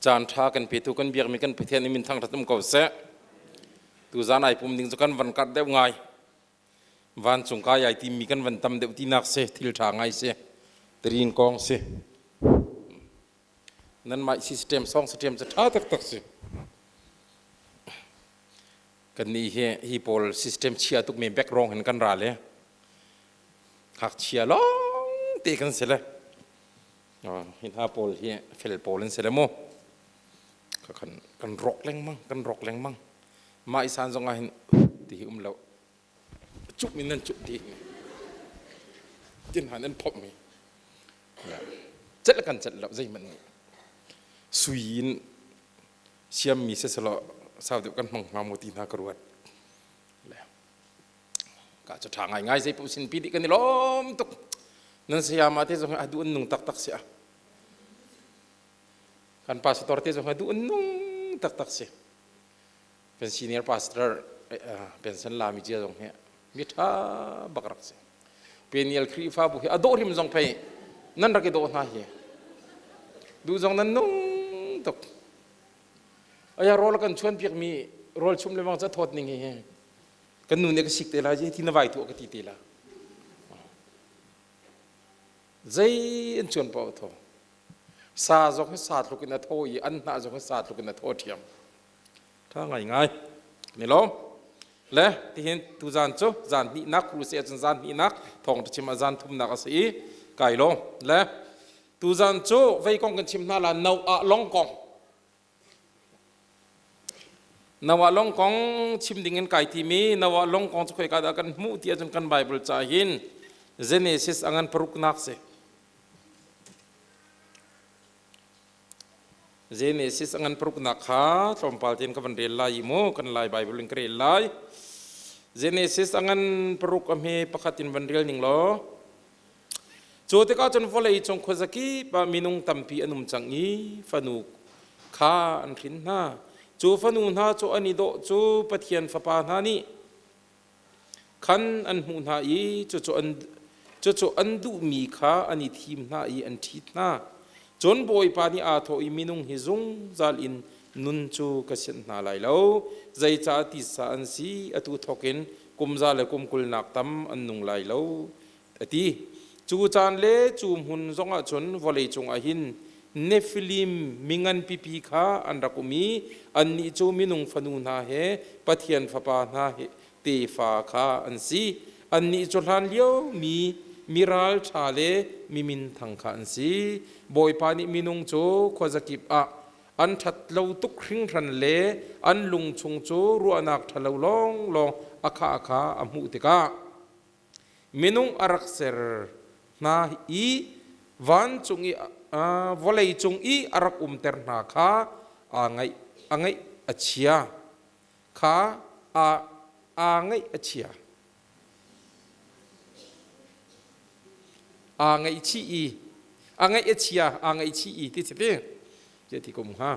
Caan ṭha kan petu kan biakmi kan Pathian i min thangṭhat um ko seh. Tuzaan ai pum ding cu kan van karh deuh ngai. Vancung kai ai timmi kan van tam deuh tinak si, thil ṭha ngai si. Tarin kong si. Nan mah system song system cu ṭha taktak si. Kan nih hi hi pawl system chia tukmi background hin kan ra le ngakchia lawng te kan si le hi hna pawl hi fel pawl an si le mu kan kan rawk lengmang kan rawk lengmang mah i san zong ah hin ti hi um lo cuk min nan cuk ti tin han an phop mi celh kan celh lo zeihmanh nih sui in siammi si selaw sau deuh kan hmang hnga maw ti hna ka ruat Ka cu ṭha ngaingai zei paoh sinpi dih kan i lawm tuk. Nan sayama te zong hi a duh an nung taktak si a. Kan pastor te zong hi a duh an nung taktak si. Kan senior pastor pension lami cia zong hi mi ṭha bak rak si. Peniel Khrihfabu hi a dawh hrim zong phei nan rak i dawh hna hi. Duh zong nan nung tuk. Aya rawl kan chuan piakmi rawl chum le bang ca thawt ning hi Kan nu nih ka sik te lai ti na vai tuah ka ti te la. Zei an chuan paoh thaw. Sa zong hi sa tluk in a thaw i an hnah zong hi sa tluk in a thaw ṭhiam. Ṭha ngai ngai. Ni lo. Le tihin tu zan cu zan hnihnak kruse ahcun zan hnihnak thawng chim ah zan thumnak a si i kai lo. Le tu zan cu vei kong kan chim hna la no ah long kong Noah lawng kong chim ding in kai timi Noah lawng kong cu khoika dah kan hmuh ti ahcun kan Bible ca hin Genesis a ngan paruknak si. Genesis a ngan paruknak kha tlawmpal tein ka van rel lai i mu kan Lai Bible in ka rel lai. Genesis a ngan paruk a hme pakhat in van rel ning law Cu tikah cun vawlei cung khuazakip ah minung tampi an um cang i fanu kha an hrin hna. Cu fanu hna cu an i dawh cu Pathian fapa hna nih khan an hmuh hna i cucu an duhmi kha an i thim hna i an ṭhit hna. Cun Bawipa nih aa thawh i minung hi zungzal in nun cu ka sianh hna lai lo, zeicah titsa an si, atu thawk in kum za le kum kulnak tam an nung lai lo a ti. Cu caan le cu hmun zongah cun vawlei cungah hin Nephilim mingan pipi kha an rak um i annih cu minung fanu hna he Pathian fapa hna he tefa kha an si. Annih cu hlan lio mi miral ṭha le mi minthang kha an si. Bawipa nih minung cu khuazakip ah an ṭhat lo tuk hringhran le an lung chung cu ruahnak ṭhalo lawnglawng a khah kha a hmuh tikah Minung a rak ser hna i vancung i vawlei cung i a rak umter hna kha aa ngaih a ngaih a chia kha aa ngaih a chia aa ngaihchih i a ngaih a chia aa ngaihchih i ti si ti ti kum hnga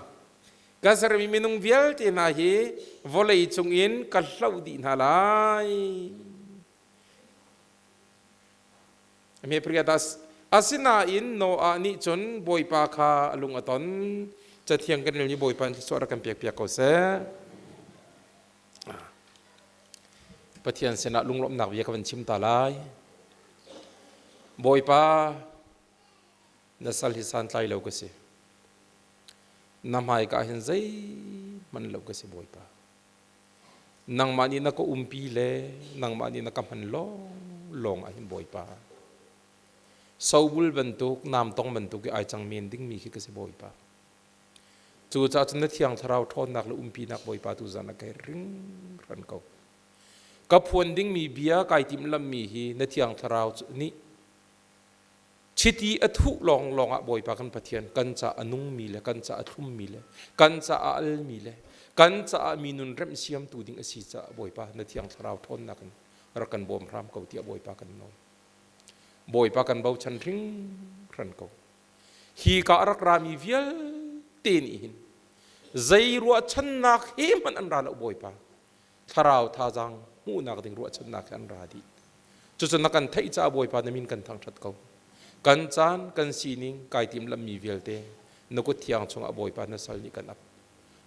Ka sermi minung vialte hna hi vawlei cungin ka hloh dih hna lai. Hme Asinain Noah nih cun Bawipa kha a lung a ton. Cathiang kan rel ni Bawipa in thluachuah rak kan pek piak ko seh. Pathian sinah lunglawmhnak bia ka van chim ta lai. Bawipa na sal hi santlai lo ka si. Na hmaika ah hin zeihmanh lo ka si Bawipa. Nangmah nih na ka umpi le nangmah nih na ka hman lawnglawng ah hin Bawipa. Sobul bantuk, namtong bantuk i ai cang men dingmi khi ka si Bawipa. Cucaah cun na thiang thlarau ṭhawnnak le umpinak Bawipa tu zan a kai ringhran ko. Ka phuan dingmi bia kai timhlammi hi na thiang thlarau nih Chiti a thuh lawnglawng ah Bawipa kan Pathian kan ca a nungmi le kan ca a thlummi le kan ca a almi le kan caah mi nun remhsiamtu ding a si caah Bawipa na Thiang Thlarau ṭhawnnak in rak kan bawm hram ko tiah Bawipa kan nawl. Bawipa kan bochan hringhran ko. Hi ka a rak rami vialte nih hin zei ruahchannak he hmanh an ra lo Bawipa. Thlarau thazaang hmuhnak ding ruahchannak he an ra dih. Cucu na kan theih caah Bawipa na min kan thangṭhat ko. Kan caan, kan sining, kai timhlamhmi vialte Na kut thiang chungah Bawipa na sal nih kan ap.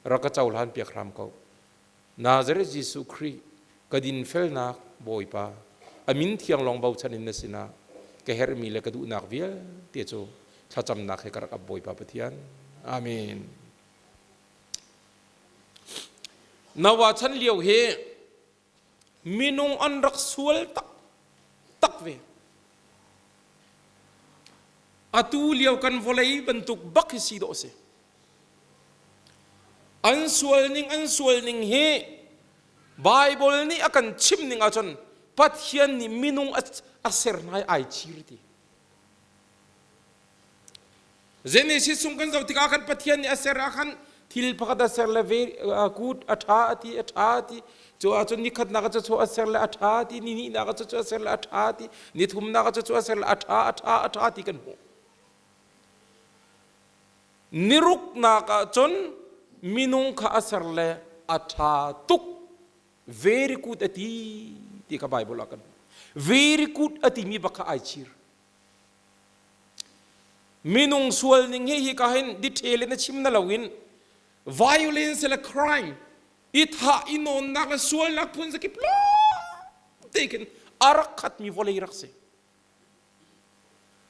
Rak ka cohlan piak hram ko. Nazareth Jesuh Khrih ka dinfelnak Bawipa a min thiang lawng bochan in na sinah ka herhmi le ka duhnak vialte cu thlacamnak he ka rak ap Bawipa Pathian. Amen. Noah chan lio hi minung an rak sual taktak ve. Atu lio kan vawlei bantuk bak hi si dawh si. An sual ning an sual ning hi Bible nih a kan chim ning ahcun Pathian nih minung a ser hna i ai chir ti. Genesis chung kan zoh tikah khan Pathian nih a ser ah khan thil pakhat a ser le ve kut a ṭha a ti a ṭha a ti cu ahcun nikhatnak ah cu a ser le a ṭha a ti nihnihnak ah cu a ser le a ṭha a ti nithumnak ah cu a ser le a ṭha a ṭha a ṭha ti kan hmuh. Niruknak ah cun minung kha a ser le a ṭha tuk very good a ti ti kha Bible ah kan hmuh. Very good a timi bak kha ai chir. Minung sual ning hi hika hin detail in a chim na loin violence le crime i thah i nawnnak le sualnak phun zakip lawng te khin a rak khatmi vawlei rak si.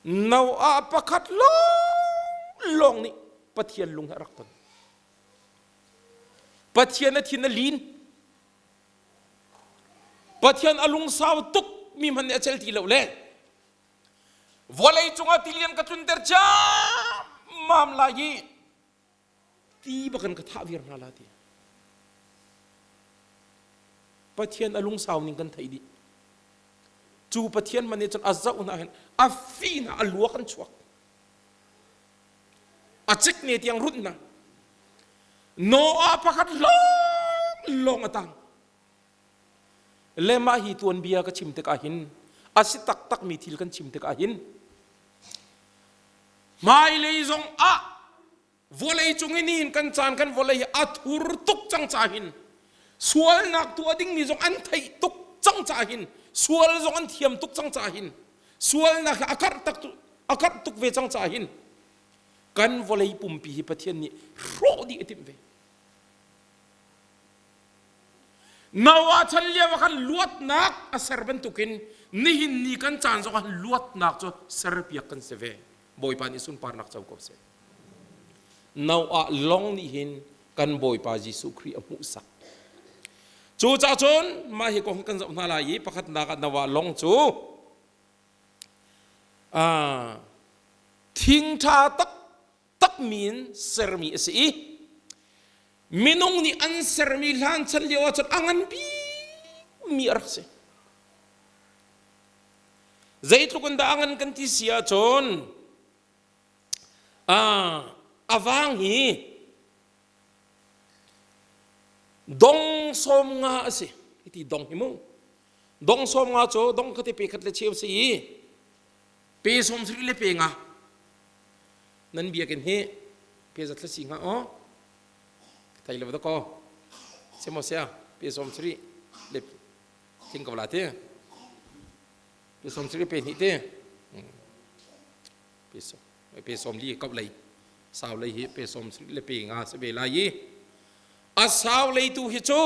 Noah pakhat lawng lawng nih Pathian lung he a rak ton. Pathian a thin a lin. Pathian a lungsau tuk mi hmanh nih a cel ti lo le Vawlei cungah tilian ka tlunter ciammam lai i ti bakin ka thah viar hna la ti. Pathian a lungsau ning kan theih dih. Cu Pathian man nih cun a zoh hna hin a fi hna a luak an chuak. A cik ne tiang runh hna. Noah pakhat lawng lawng a tang. Le mah hi tuanbia ka chim tikah hin a si taktakmi thil kan chim tikah hin hmailei zong ah vawlei cung i nihin kan caan kan vawlei hi a thur tuk cang ca hin sualnak tuah dingmi zong an theih tuk cang ca hin sual zong an thiam tuk cang ca hin sualnak hi a karh tak a karh tuk ve cang ca hin kan vawlei pumpi hi Pathian nih hrawh dih a timh ve. Noah chan lio ah khan luatnak a ser bantukin nihin ni kan caan zong ah luatnak cu serpiak kan si ve. Bawipa nih sunparnak co ko seh. Noah lawng nih hin kan Bawipa Jesuh Khrih a hmuhsak. Cu cah cun mah hi kong kan zoh hna lai i pakhatnak ah Noah lawng cu thing ṭha tak takmi in sermi a si i minung nih an sermi hlan chan lio ahcun a ngan bikmi a rak si. Zeitluk in dah a ngan kan ti si ahcun a vang hi dong 50 a si. Hiti dong hi mu. Dong 50 cu dong kha te pe khat le cheu si i pe 70 le pe nga nan biakinn hi pe za thla si hnga aw thei lo da ko semo sia pe 70 le thing ko la te pe 70 pe hnih te pe som pe som li kop lei sau lei hi pe 70 le pe nga se ve lai i a sau lei tu hi cu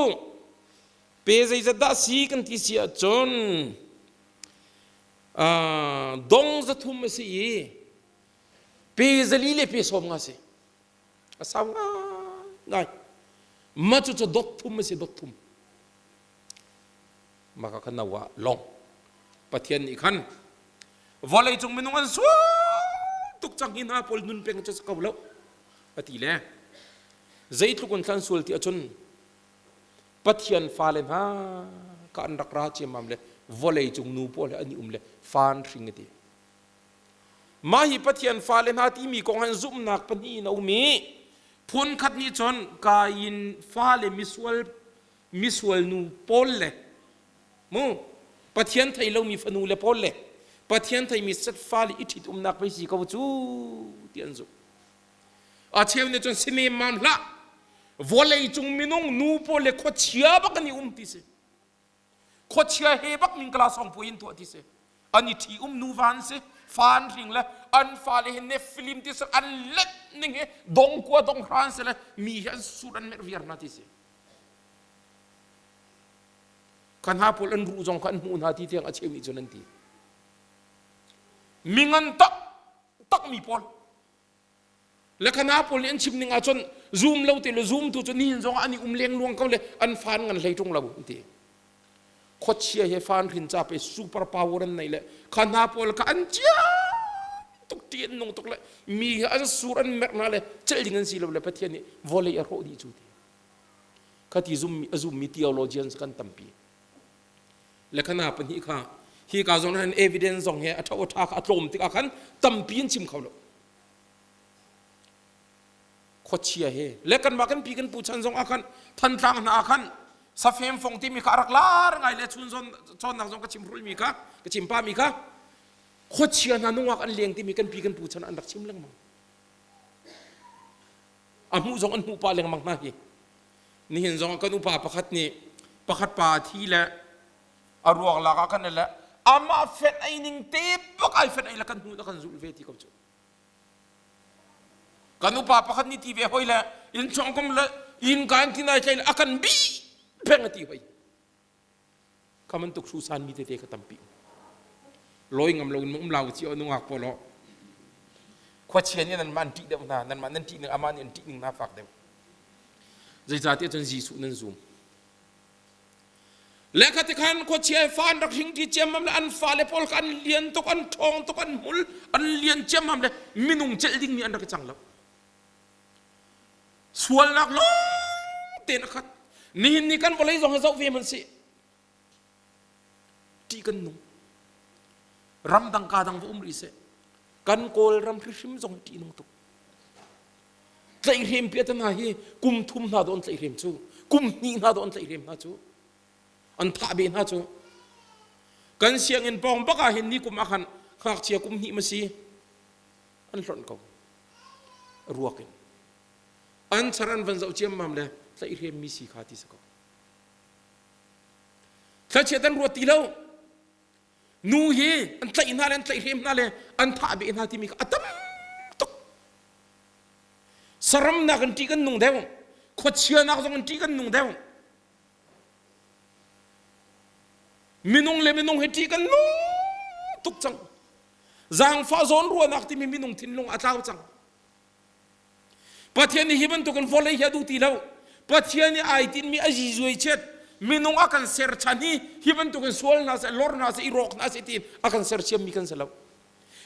pe zeizat dah si kan ti si ahcun dong 300 a si i pe 400 le pe 50 a si. A sau ngai. Mah cu cu dot thum a si dot thum. Mah ka khan nawa long. Pathian nih khan vawlei cung minung an sual tuk cang hi hna pawl nun peng cu ko lo a ti le zeitluk in thlan sual ti ahcun Pathian fale hna ka an rak ra ciammam le vawlei cung nu pawl he an i um le fan hring a ti. Mah hi Pathian fale hna timi kong han zumhnak pahnih in a um i phun khat nih cun Kain fale misual misual nu pawl le mu Pathian thei lomi fanu le pawl le Pathian theimi set fale i ṭhit umnak pei si ko cu ti an zumh. A cheu nih cun si nemmam hlah vawlei cung minung nu pawl le khuachia bak an i um ti si. Khuachia he bak mingkala song pui in tuah ti si. An i ṭhi um nuva an si. Fan hring le an fale hi Nephilim ti an let ning hi dong kua dong hran se le mi hi an sur an merh viar hna ti si. Kha hna pawl an ruh zong kha an hmuh hna ti tiang a cheu nih cun an ti. Mi ngan tak tak mi pawl le khana pawl nih an chim ning ahcun zum lo te le zum tu cu nihin zong ah an i um leng luang ko le an fan ngan hlei ṭung lo an ti. Khuachia he fan hrin ca pe super power an nei le kha hna pawl kha an cia tuk ṭi an nung tuk le mi he an sur an merh hna le celh ding an si lo le Pathian nih vawlei a hrawh dih cu ti. Kha ti zum a zummi theologians kan tampi. Le khana pahnih kha hi ka zong han evidence zong he a ṭha ṭha kha a tlawm tikah khan tampi in chim kho lo. Khuachia he le kanmah kan pi kan pu chan zong ah khan Thantlang hna ah khan safem fong timi kha a rak lar ngai le chun zon cawnnak zong ka chim hrulmi kha ka chim pa mi kha khuachia hna nungak an leng timi kan pi kan pu chan an rak chim lengmang. A hmuh zong an hmuh pah lengmang hna hi. Nihin zong kan upa pakhat nih pakhat pa a thi le a ruak lak ah kan le amah fenh ei ning te bak ai fenh ei le kan hnu na kan zulh ve ti ko cu. Kan upa pakhat nih ti ve hoi le inn chong kom le inn kan ti nai tlai le a kan bi peng a ti hoi. Kha bantuk susan mi tete kha tampi. Lawi ngam lo in um lau ci nungak pawl oh. Khuachia nih nan mah an ṭih deuh hna, nanmah nan ṭih ning amah nih an ṭih ning hna fak deuh. Zeicahtiah cun Jesuh nan zum. Le kha ti khan khuachia fa an rak hring ṭi ciammam le an fale pawl kha an lian tuk, an ṭhawng tuk, an hmul, an lian ciammam le minung celh dingmi an rak i cang lo. Sualnak lawng tein a khat. Nihin ni kan vawlei zong hi zoh ve hmanh sih. Ṭih kan nung. Ramdang ka dang va um rih seh. Kan Kawl ram hrihrim zong hi ṭih nung tuk. Tlaihhrem pi hna hi kum thum hna dawh an tlaihhrem cu. Kum hnih hna dawh an tlaihhrem hna cu. An thah beh hna cu. Kan sianginn pawng bak ah hin ni kum ah khan ngakchia kum hnih ma si an hlonh ko. Ruak in. An char an van zoh ciammam le tlaihhrem mi si kha ti si ko. Thlachiat an ruat ti lo. Nu hi an tlaih hna le an tlaihhrem hna le an thah beh hna timi kha a tam tuk. Saramnak in ṭih kan nung deuh. Khuachianak zong in ṭih kan nung deuh. Minung le minung hi ṭih kan nung tuk cang. Zaangfah zawn ruahnak timi minung thinlung a tlau cang. Pathian nih hi bantukin vawlei hi a duh ti lo. Pathian nih ai tinhmi a zizuai chiat minung a kan ser chan hi hi bantukin sual hna seh, lor hna seh, i rawk hna seh tiin a kan sersiammi kan si lo.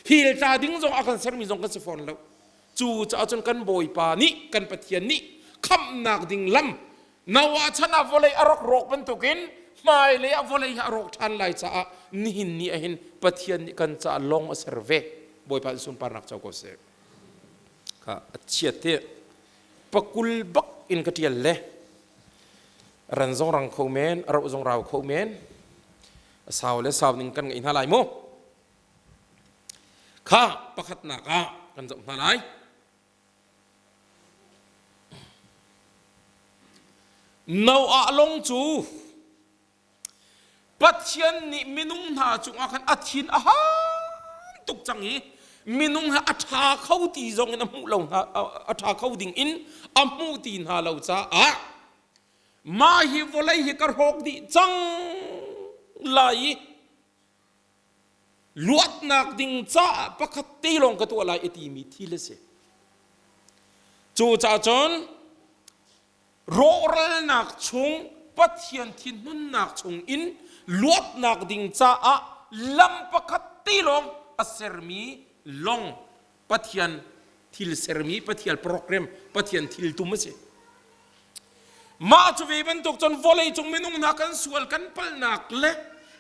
Hil tla ding zong a kan sermi zong kan si fawn lo. Cu caah cun kan Bawipa nih kan Pathian nih khamhnak ding lam Noah chan ah vawlei a rak rawk bantukin hmailei ah vawlei hi a rawk ṭhan lai caah nihin ni ah hin Pathian nih kan caah lawng a ser ve. Bawipa in sunparnak co ko seh. Kha a chiat hi pakul bak in ka ṭial le ran zong rang kho men, a roh zong rau kho men, a sau le sau ning kan ngeih hna lai mu. Kha pakhatnak ah kan zoh hna lai. Noah lawng cu Pathian nih minung hna cungah khan a thin a hang tuk cang i minung he a ṭha kho ti zong in a hmuh lo hna a ṭha kho ding in a hmuh ti hna lo caah mah hi vawlei hi ka hrawk dih cang lai i luatnak ding caah pakhat te lawng ka tuah lai a timi thil a si. Cucaah cun rawhralnak chung Pathian thinhunnak chung in luatnak ding caah lam pakhat te lawng a sermi lawng Pathian thil sermi Pathian program Pathian thil tum a si. Mah cu ve bantuk cun vawleicung minung hna kan sual kan palhnak le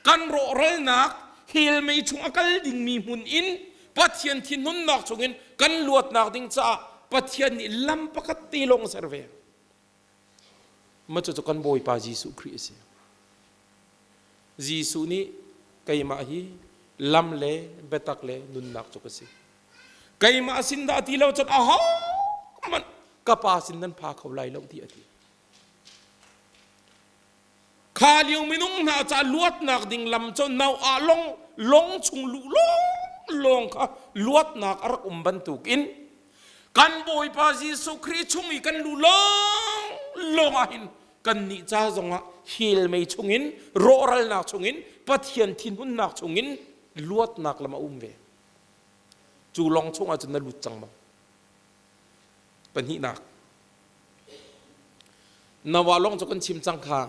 kan rawhralnak hell mei chung a kal dingmi hmun in Pathian thinhunnak chungin kan luatnak ding caah Pathian nih lam pakhat te lawng a ser ve. Mah cucu kan Bawipa Jesuh Khrih a si. Jesuh nih keimah hi lam le biatak le nunnak cu ka si. Keimah sin dah ti lo cun ahohmanh ka pa sin nan pha kho lai lo ti a ti. Kha lio minung hna ca luatnak ding lam cu no ah long long chung luh long lawng kha luatnak a rak um bantukin kan Bawipa Jesuh Khrih chung i kan lu lawng lawng ah hin kannih ca zongah hell mei chungin rawhralnak chungin Pathian thinhunnak chungin luatnak lam a um ve. Cu lawng chungah cun na lut cang maw? Pahnihnak. Nawa lawng cu kan chim cang kha.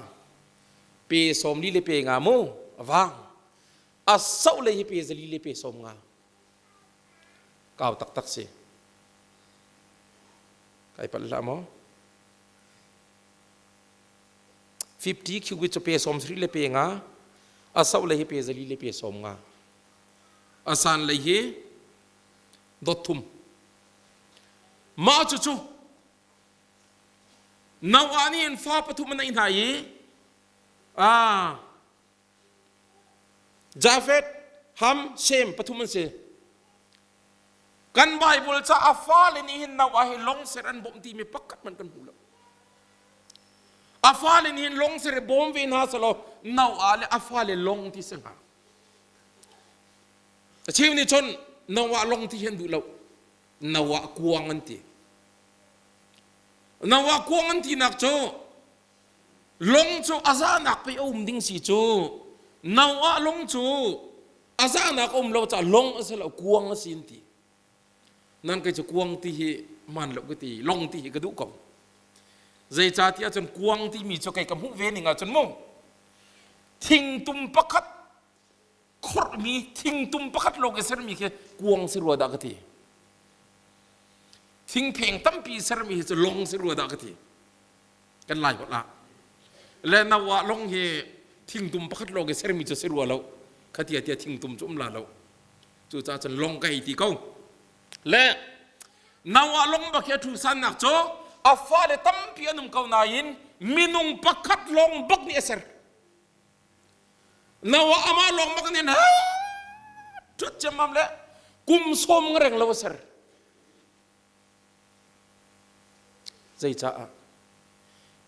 Pe 40 le pe nga mu vang. A soh le hi pe 4 le pe 50. Kau taktak si. Kai palh hlah maw? 50 cubit cu pe 70 le pe nga. A soh le hi pe 4 le pe 50. A san lei hi dot thum. Mah cucu Noah nih hin fa pathum a neih hna i ah Jafet, Ham, Shem pathum an si. Kan Bible ca a fale nih hin Noah hi lawng ser an bawmh timi pakhat hmanh kan hmu lo. A fale nih hin lawng ser i bawm ve hna selaw Noah le a fale lawng ti si hnga. A cheu nih cun Noah lawng ti hi an duh lo. Noah kuang an ti. Noah kuang an tinak cu lawng cu a zahnak pei a um ding si cu Noah lawng cu a zahnak a um lo caah lawng a si lo kuang a si an ti. Nan kei cu kuang ti hi man lo ka ti long ti hi ka duh ko. Zeicahtiah cun kuang timi cu kei ka hmuh ve ning ahcun mu thingtum pakhat khorhmi thingtum pakhat lawng i sermi khi kuang si rua dah ka ti. Thingpheng tampi sermi hi cu long si rua dah ka ti. Kan lai holh ah. Le nawa long hi thingtum pakhat lawng i sermi cu si rua lo. Khatia tia thingtum cu um la lo. Cucaah cun long ka hei ti ko. Le nawa long bak hi a thu sannak cu a fale tampi an um ko nain minung pakhat lawng bak nih a ser. Noah amah lawng bak nih ha ṭhut ciammam le kum sawm reng lo a ser. Zeicaah?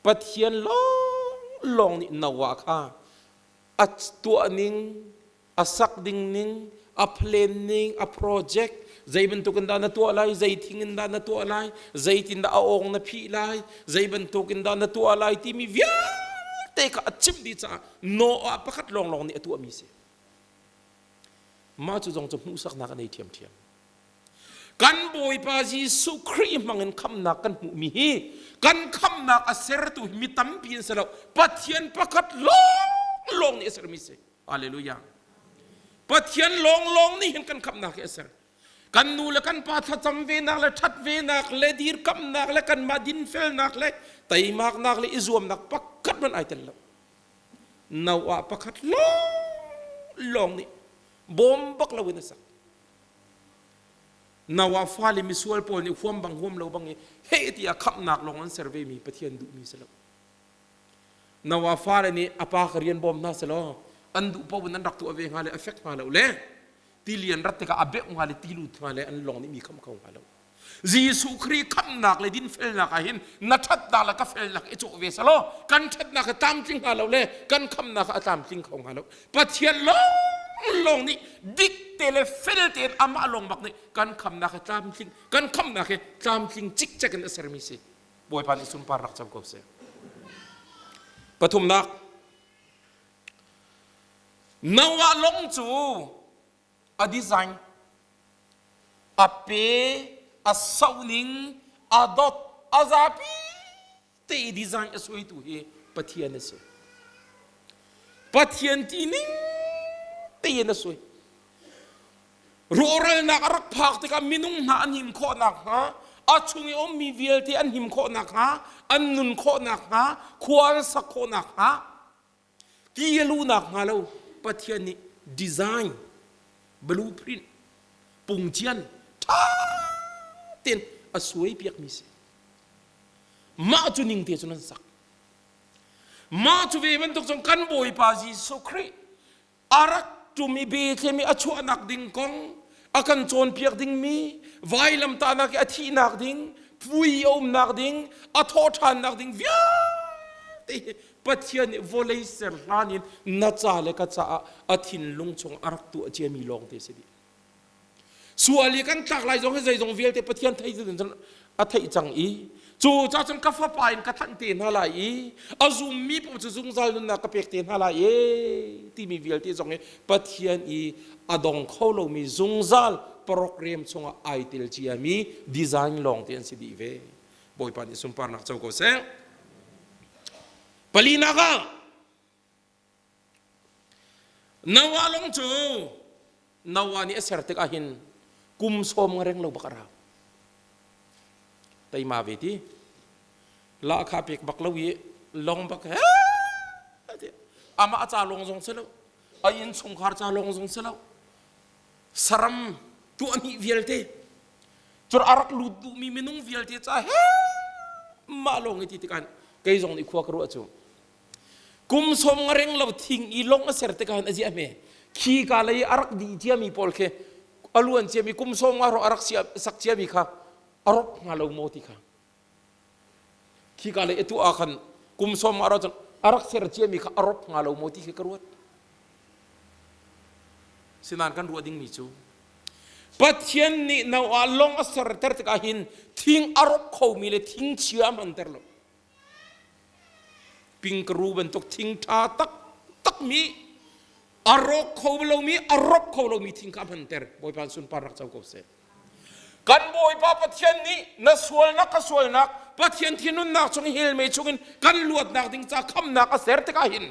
Pathian lawng lawng nih Noah kha a tuah ning, a sak ding ning, a plan ning, a project, zei bantuk in dah na tuah lai, zei thing in dah na tuah lai, zeitin dah a awng na phih lai, zei bantuk in dah na tuah lai timi vialte kha a chimh dih caah Noah pakhat lawnglawng nih a tuahmi si. Mah cu zong cu hmuhsaknak a nei ṭhiamṭhiam. Kan Bawipa Jesuh Khrih hmangin khamhnak kan hmuhmi hi kan khamhnak a sertu hi mi tampi an si lo. Pathian pakhat lawnglawng nih a sermi si. Hallelujah. Pathian lawnglawng nih hin kan khamhnak hi a ser. Kan nu le kan pa thlacam venak le ṭhat venak le dirkamnak le kanmah dinfelnak le teimaknak le i zuamnak pakhat hmanh ai tel lo. Noah pakhat lawnglawng nih bawm bak loin a sak. Noah fale misual pawl nih huam bang huam lo bang i heh tiah khamhnak lawng an ser vemi Pathian duhmi si lo. Noah fale nih a pa ka rian bawm hna selaw an duh paoh in an rak tuah ve hnga le a fek hnga lo le tilian rat tikah a beuh hnga le ti lut hnga le an lawng nih mi khamh kho hnga lo. Jesuh Khrih khamhnak le dinfelnak ah hin na ṭhatnak le ka felnak i cawh ve selaw kan ṭhatnak a tlamtling hnga lo le kan khamhnak a tlamtling kho hnga lo. Pathian lawnglawng nih dik te le fel tein amah lawng bak nih kan khamhnak hi tlamtling kan khamhnak hi tlamtling cikcek in a sermi si. Bawipa nih sunpar rak co ko seh. Pathumnak, Noah lawng cu a design, a pe, a sohning, a dot, a zapi te i design a suaitu hi Pathian a si. Pathian ti ning tein a suai. Rawhralnak a rak phak tikah minung hna an him khawh nakhnga, a chung i ummi vialte an him khawh nakhnga, an nun khawh nakhnga, khua an sak khawh nakhnga, ti a luh nakhnga lo Pathian nih design, blueprint, pungcian ṭha tein a suai piakmi si. Mah cu ning te cun an sak. Mah cu ve bantuk cun kan Bawipa Jesuh Khrih a rak ṭum i Bethlehem i a chuahnak ding kong a kan cawnpiak dingmi vailamtahnak i a thihnak ding pui a umnak ding a thawhṭhannak ding vialte hi Pathian nih vawlei ser hlan in na ca le ka caah a thinlung chung a rak tuah ciami lawng te si dih. Sual i kan tlak lai zong hi zeizong vialte Pathian thei cun a theih cang i cu ca cun ka fapa in ka thanh te hna lai i a zummi paoh cu zungzal nunnak ka pek te hna lai e timi vialte zong hi Pathian i a dong kho lomi zungzal program chungah ai tel ciami design lawng te an si dih ve. Bawipa nih sunparnak co ko seh. Palinak ah Noah lawng cu Noah nih a ser tikah hin kum sawm nga reng lo bak a rau. Teima ve ti. Lahkhah pek bak lo i long bak he amah a ca lawng zong si lo a innchungkhar ca lawng zong si lo saram tuahni vialte cun a rak lut duhmi minung vialte ca he mah lawng i ti tikah kei zong nih khua ka ruah cu Kum sawm nga reng lo thing i long a ser tikah hin a ziah hme. Khi ka lei a rak dih ciami pawl khi a luan ciami kum sawm nga ro a rak sak ciami kha a rop hnga lo maw ti kha. Khi ka lei atu ah khan kum sawm nga ro cun a rak ser ciami kha a rop hnga lo maw ti khi ka ruat. Sinain kan ruah dingmi cu Pathian nih Noah long a serter tikah hin thing a rop khomi le thing chia a hmanter lo. Pingkaru bantuk thing ṭha taktakmi a rawk kho lomi a rop kho lomi thing kha a hmanter. Bawipa sunparnak co ko seh. Kan Bawipa Pathian nih na sualnak ka sualnak Pathian thinhunnak chung hell mei chungin kan luatnak ding ca khamnak a ser tikah hin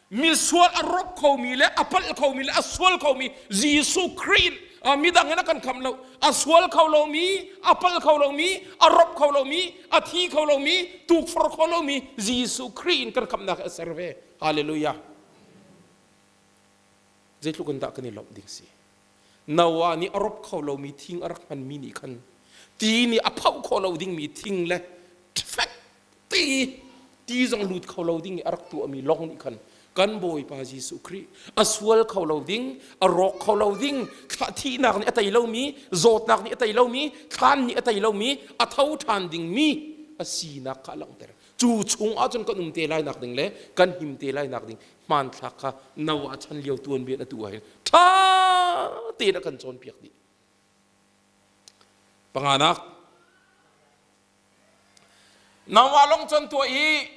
misual a rop khomi le a palh khomi le a sual khomi Jesuh Khrih midang in a kan khamh lo a sual kho lomi a palh kho lomi a rop kho lomi a thi kho lomi tukfor kho lomi Jesuh Khrih in kan khamhnak a ser ve. Hallelujah. Zeitluk in dah kan i lawmh ding si. Noah nih a rop kho lomi thing a rak hmanmi nih khan ti nih a phoh khawh lo dingmi thing le fek ti ti zong lut kho lo ding i a rak tuahmi lawng nih khan kan Bawipa Jesuh Khrih a sual kho lo ding a rawk kho lo ding thihnak nih a tei lomi zawtnak nih a tei lomi thlan nih a tei lomi a tho ṭhan dingmi a sinak kha a langhter. Cu chung ahcun kan um te lai nak ding le kan him te lai nak ding hmanthlak kha Noah chan lio tuanbia atu ah hin ṭha tein a kan cawnpiak dih. Panganak Noah lawng can tuah i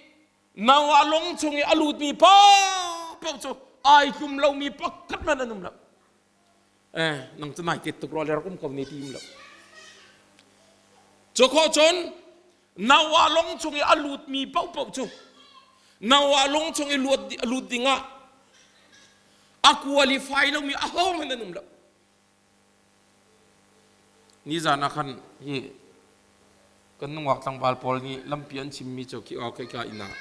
Noah lawng chung i a lutmi paohpaoh cu ai tlum lomi pakhat hmanh an um lo. Eh, nang cu nai tet tuk rua le rak um ko ne ti um lo. Cu khawh cun Noah lawng chung i a lutmi paohpaoh cu Noah lawng chung i lut dingah a qualify lomi ahohmanh an um lo. Nizan ah khan hi kan nungak tlangval pawl nih lampi an chimmi cu khi aw ka inn ah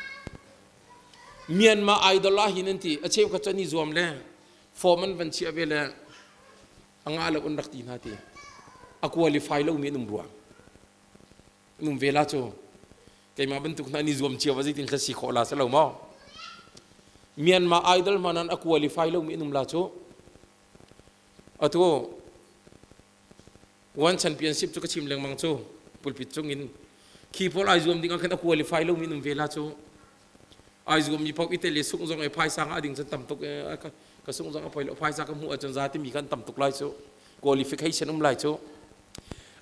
Myanmar Idol ah hin an ti a cheukhat cu an i zuam le form an van chiah ve le a ngah lo an rak ti hna ti a qualify lomi an um ruang an um ve la cu keimah bantuk hna an i zuam cio va zeitin thla si khawh la si lo maw Myanmar Idol hmanh an a qualify lomi an um la cu Atu One Championship cu ka chim lengmang cu pulpit cung in khi pawl ai zuam ding ah khan a qualify lomi um ve la cu ai zuam mi paoh i tel i sungh zong i phaisa ngah ding cun tam tuk ka sungh zong a poi lo phaisa ka hmuh ahcun za timi kan tam tuk lai cu qualification um lai cu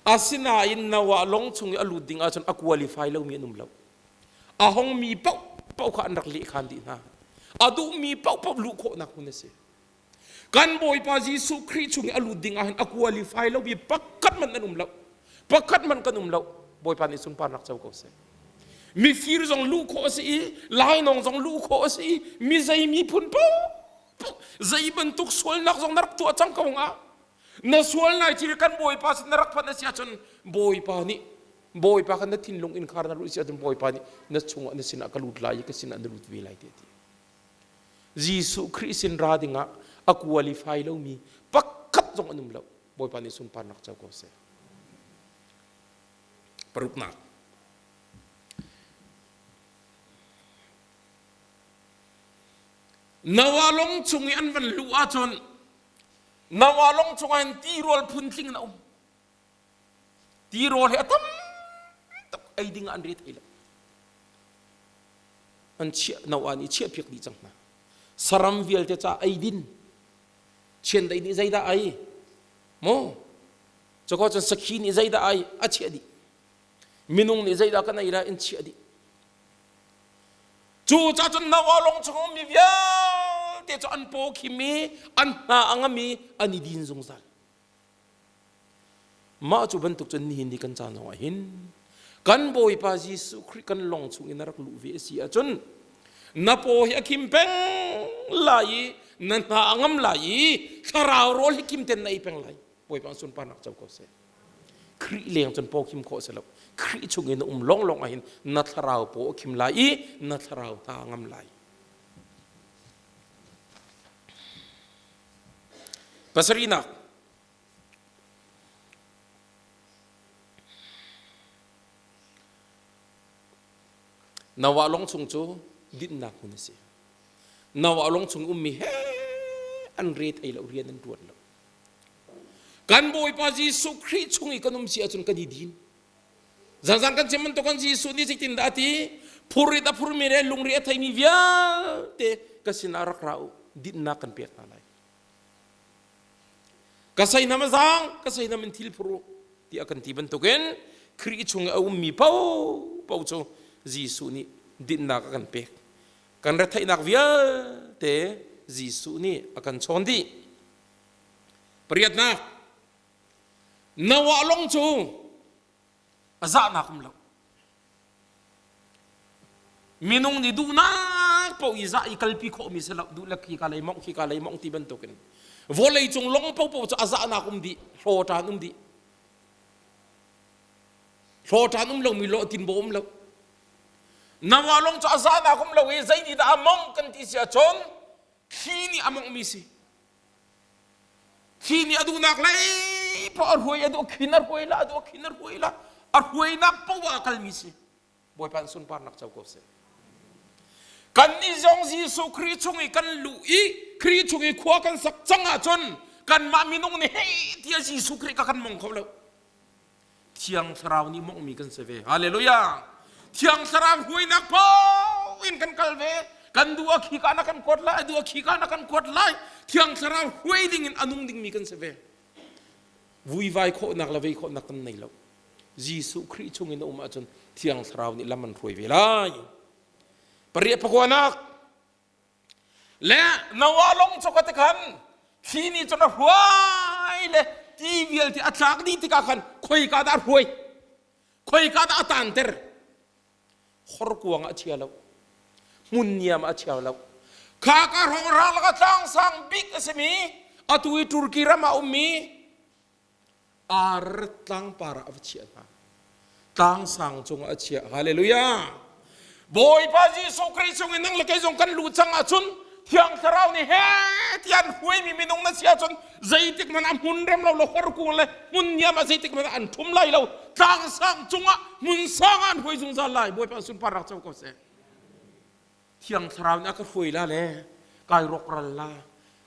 asinain Noah lawng chung i a lut ding ahcun a qualify lomi an um lo a hong mi paoh paoh kha an rak leh khan dih hna a duhmi paoh paoh luh khawhnak hmun a si Kan Bawipa Jesuh Khrih chung i a lut ding ah hin a qualify lo mi pakhat man an um lo. Pakhat man kan um lo. Bawipa nih sunparnak co ko seh. Mifir zong luh khawh a si i lainawng zong luh khawh a si i mi zei miphun paoh zei bantuk sualnak zong na rak tuah cang ko hnga. Na sual nai thil kan Bawipa sin na rak phanh a si ahcun Bawipa nih Bawipa kha na thinlung innkhar na luh si ahcun Bawipa nih na chungah na sinah ka lut lai i ka sinah na lut ve lai ti a ti. Jesuh Khrih sin ra dingah a qualify lomi pakhat zong an um lo. Bawipa nih sunparnak co ko seh. Paruknak. Noah lawng chung i an van luh ahcun Noah lawng chungah hin tirawl phuntling in a um. Tirawl hi a tam tuk ei ding ah an re thei lo. An chiah Noah nih chiahpiak dih cang hna. Saram vialte ca eidin chiandeih nih zeidah ei? Maw? Cuko cun sakhi nih zeidah ai a chiah dih. Minung nih zeidah kan ei lai in chiah dih. Cu ca cun Noah lawng chung ummi vialte cu an paw khim i an hna a ngam i an i din zungzal. Mah cu bantuk cun nihin ni kan caan zongah hin kan Bawipa Jesuh Khrih kan lawng chung in na rak luh ve a si ahcun na paw hi a khim peng lai i na hna a ngam lai i thlarau rawl hi kim ten na ei peng lai. Bawipa sunparnak co ko seh. Khrih leng cun paw khim khawh si lo. Khrih chung in na um lawnglawng ahhin na thlarau paw a khim lai i na thlarau hna a ngam lai. Pasarihnak Noah lawng chung cu dinhnak hmun a si. Noah lawng chung ummi he an re thei lo rian an ṭuan lo. Kan Bawipa Jesuh Khrih chung i kan um si ahcun kan i din. Zanzan kan chim bantuk kan Jesuh nih zeitin dah a ti? Phurit a phurmi le lungri a theimi vialte ka sinah rak ra u, dinhnak kan pek hna lai. Ka seinam a zaang, ka seinam in thil phur u, tiah kan ti bantukin Khrih chung i a ummi paohpaoh cu Jesuh nih dinhnak a kan pek. Kan retheihnak vialte Jesuh nih a kan chawn dih. Pariatnak, Noah lawng cu a zahnak um lo. Minung nih duhnak paoh i zah i kalpi khawhmi si lo. Duh le khi ka lei mongh, khi ka lei mongh ti bantukin. Vawlei cung lawng paohpaoh cu a zahnak um dih, hlawṭan um dih. Hlawṭan um lomi lawh tinbaw um lo. Noah lawng cu a zahnak um lo i zei nih dah a mongh kan ti si ahcun thli nih a monghmi si. Thli nih a duhnak lei poah a hruai, a duh khin a hruai la, a duh khin a hruai la, a hruainak poah a kalmi si. Bawipa in sunparnak co ko seh. Kannih zong Jesuh Khrih chung i kan luh i Khrih chung i khua kan sak cang ahcun kanmah minung nih hei tiah Jesuh Khrih ka kan mong kho lo. Thiang Thlarau nih mawngmi kan si ve. Hallelujah! Thiang Thlarau hruainak paoh in kan kal ve. Kan duh a khi ka na kan kuat lai, a duh a khi ka na kan kuat lai. Thiang Thlarau hruai ding in a nung dingmi kan si ve. Vuivai khawhnak le vei khawhnak kan nei lo. Jesuh Khrih chung in a um ahcun Thiang Thlarau nih lam an hruai ve lai. Pariah pakuanak Le Noah lawng cu ka ti khan thli nih cun a hruai le ti vialte a tlak dih tikah khan khoika dah a hruai khoika dah a taanter horkuang ah a chia lo hmun niam ah a chia lo kha ka hrawnghrang laka tlang sang bik a simi atu i Turkey ram ah ummi Ar tlangpar ah a va chiah hna. Tlangsang cungah a chiah. Hallelujah. Bawipa Jesuh Khrih chung in nang le kei zong kan luh cang ahcun Thiang Thlarau nih he tiah an hruaimi minung na si ahcun zeitik hmanh ah hmun rem lo le horkung le hmun niam ah zeitik hmanh ah an ṭhum lai lo. Tlangsang cungah hmun sang ah an hruai zungzal lai. Bawipa sunparnak co ko seh. Thiang Thlarau nih a ka hruai la le kai rawkral la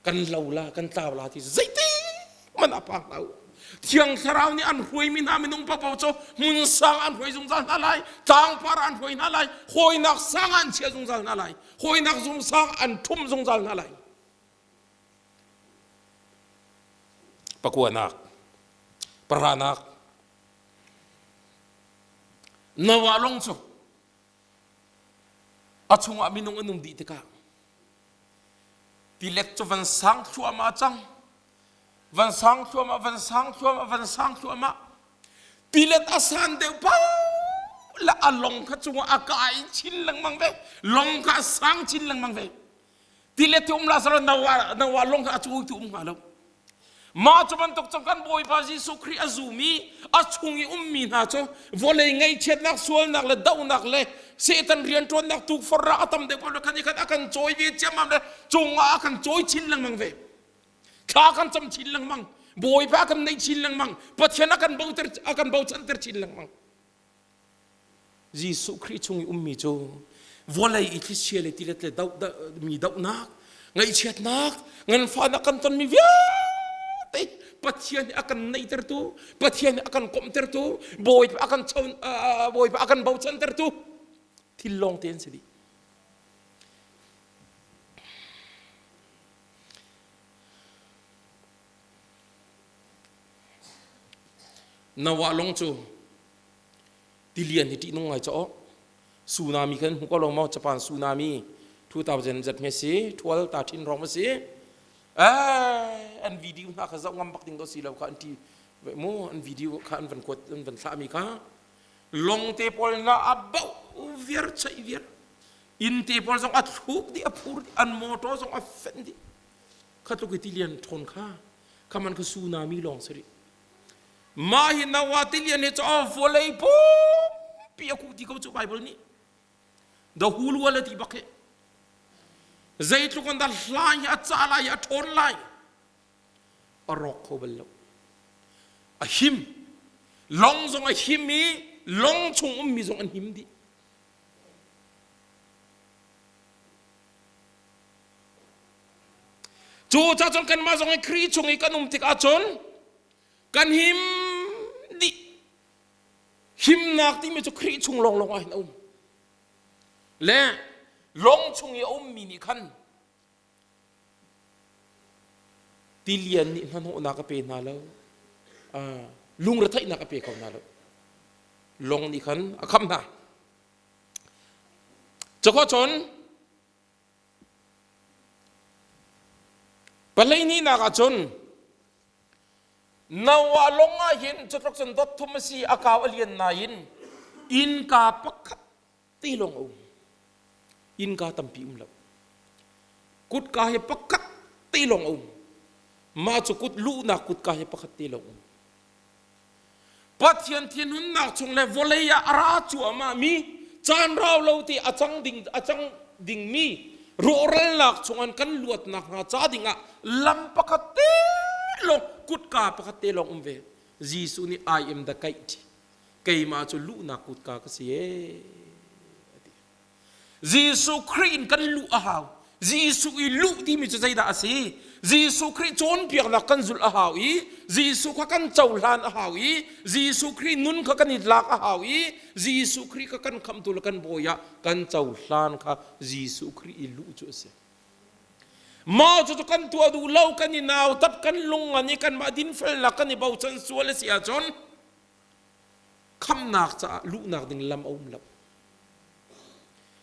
kan lo la kan tlau la ti zeitik man a pang lo Thiang Thlarau nih an hruaimi hna minung paohpaoh cu hmun sang an hruai zungzal hna lai tlangpar an hruai hna lai hawinak sang an chia zungzal hna lai hawinak zung sang an ṭhum zungzal hna lai pakuanak paranak Noah lawng cu A chungah minung an um dih tikah tilet cu van sang thluahmah cang. Van sang thluahmah, van sang thluahmah, van sang thluahmah. Tilet a san deuh paoh le a long kha cungah a kai chin lengmang ve. Long kha a sang chin lengmang ve. Tilet hi um la sala Noah Noah long kha a cu tu um hnga lo. Mah cu bantuk cang kan Bawipa Jesuh Khrih a zum i a chung i ummi hna cu vawlei ngaihchiatnak, sualnak le dohnak le Satan rianṭuannak tukforhnak a tam deuh ko khan i khan a kan cawi ve ciammam le cungah a kan cawi chin lengmang ve. Thla kan cam chin lengmang. Bawipa a kan neih chin lengmang. Pathian a kan boter a kan bochanter chin lengmang. Jesuh Khrih chung i ummi cu vawlei i thlichia le tilet le doh mi dohnak, ngaihchiatnak, nganfahnak kan tonmi vialte Pathian nih a kan neihtertu, Pathian nih a kan komhtertu, Bawipa a kan chon, Bawipa a kan bochantertu thil lawng te an si dih. Noah lawng cu tilian hi ṭihnung ngai caw tsunami kan hmu ko lo maw Japan tsunami 2000 zat me si 12 ta thin rong ma si eh an video hna kha zoh ngam bak ding do si lo kha an ti mu an video kha an van kuat an van thlah mi kha long te pawl na a bauh viar chai viar inn te pawl zong a thluk dih a phur dih an motor zong a fenh dih kha tluk i tilian ṭhawn kha kha man kha tsunami lawng si rih Mah hi Noah tilian hi cu vawlei pumpi a kuh ti ko cu Bible nih. The whole world a ti bak hi. Zeitluk an dah hla hi a cah lai i a ṭhawn lai. A rawk kho bal lo. A him. Long zong a him i long chung ummi zong an him dih. Cu ca cun kanmah zong hi Khrih chung i kan um tik ahcun kan him dih. Himnak timi cu Khrih chung lawnglawng ah hin a um. Le lawng chung i a ummi nih khan tilian nih hnahnawhnak a pe hna lo. Lungretheihnak a pe kho hna lo. Lawng nih khan a khamh hna. Cakho cun Pahleihnih ah cun Noah lawng ah hin cutluk cun dot thum a si a kau a lian nain innka pakhat te lawng a um. Innka tampi um lo. Kutka hi pakhat te lawng a um. Mah cu kut luhnak kutka hi pakhat te lawng um. Pathian thinhunnak chung le vawlei ah a ra cuahmah mi caan rau lo te a cang ding a cang dingmi rawhralnak chungin kan luatnak hnga ca dingah lam pakhat te lawng kutka pakhat te lawng um ve. Jesuh nih I am the gate. Keimah cu luhnak kutka ka si ee. Jesuh Khrih in kan luh a hau. Jesuh i luh timi cu zeidah a si? Jesuh Khrih cawnpiaknak kan zulh a hau i Jesuh kha kan cohlan a hau i Jesuh Khrih nun kha kan i lak a hau i Jesuh Khrih kha kan khamhtu le kan bawi ah kan cohlan kha Jesuh Khrih i luh cu a si. Mah cu kan tuah duh lo kan i nautat kan lung ngan i kanmah dinfelnak kan i bochan sual a si ahcun khamnak caah luhnak ding lam a um lo.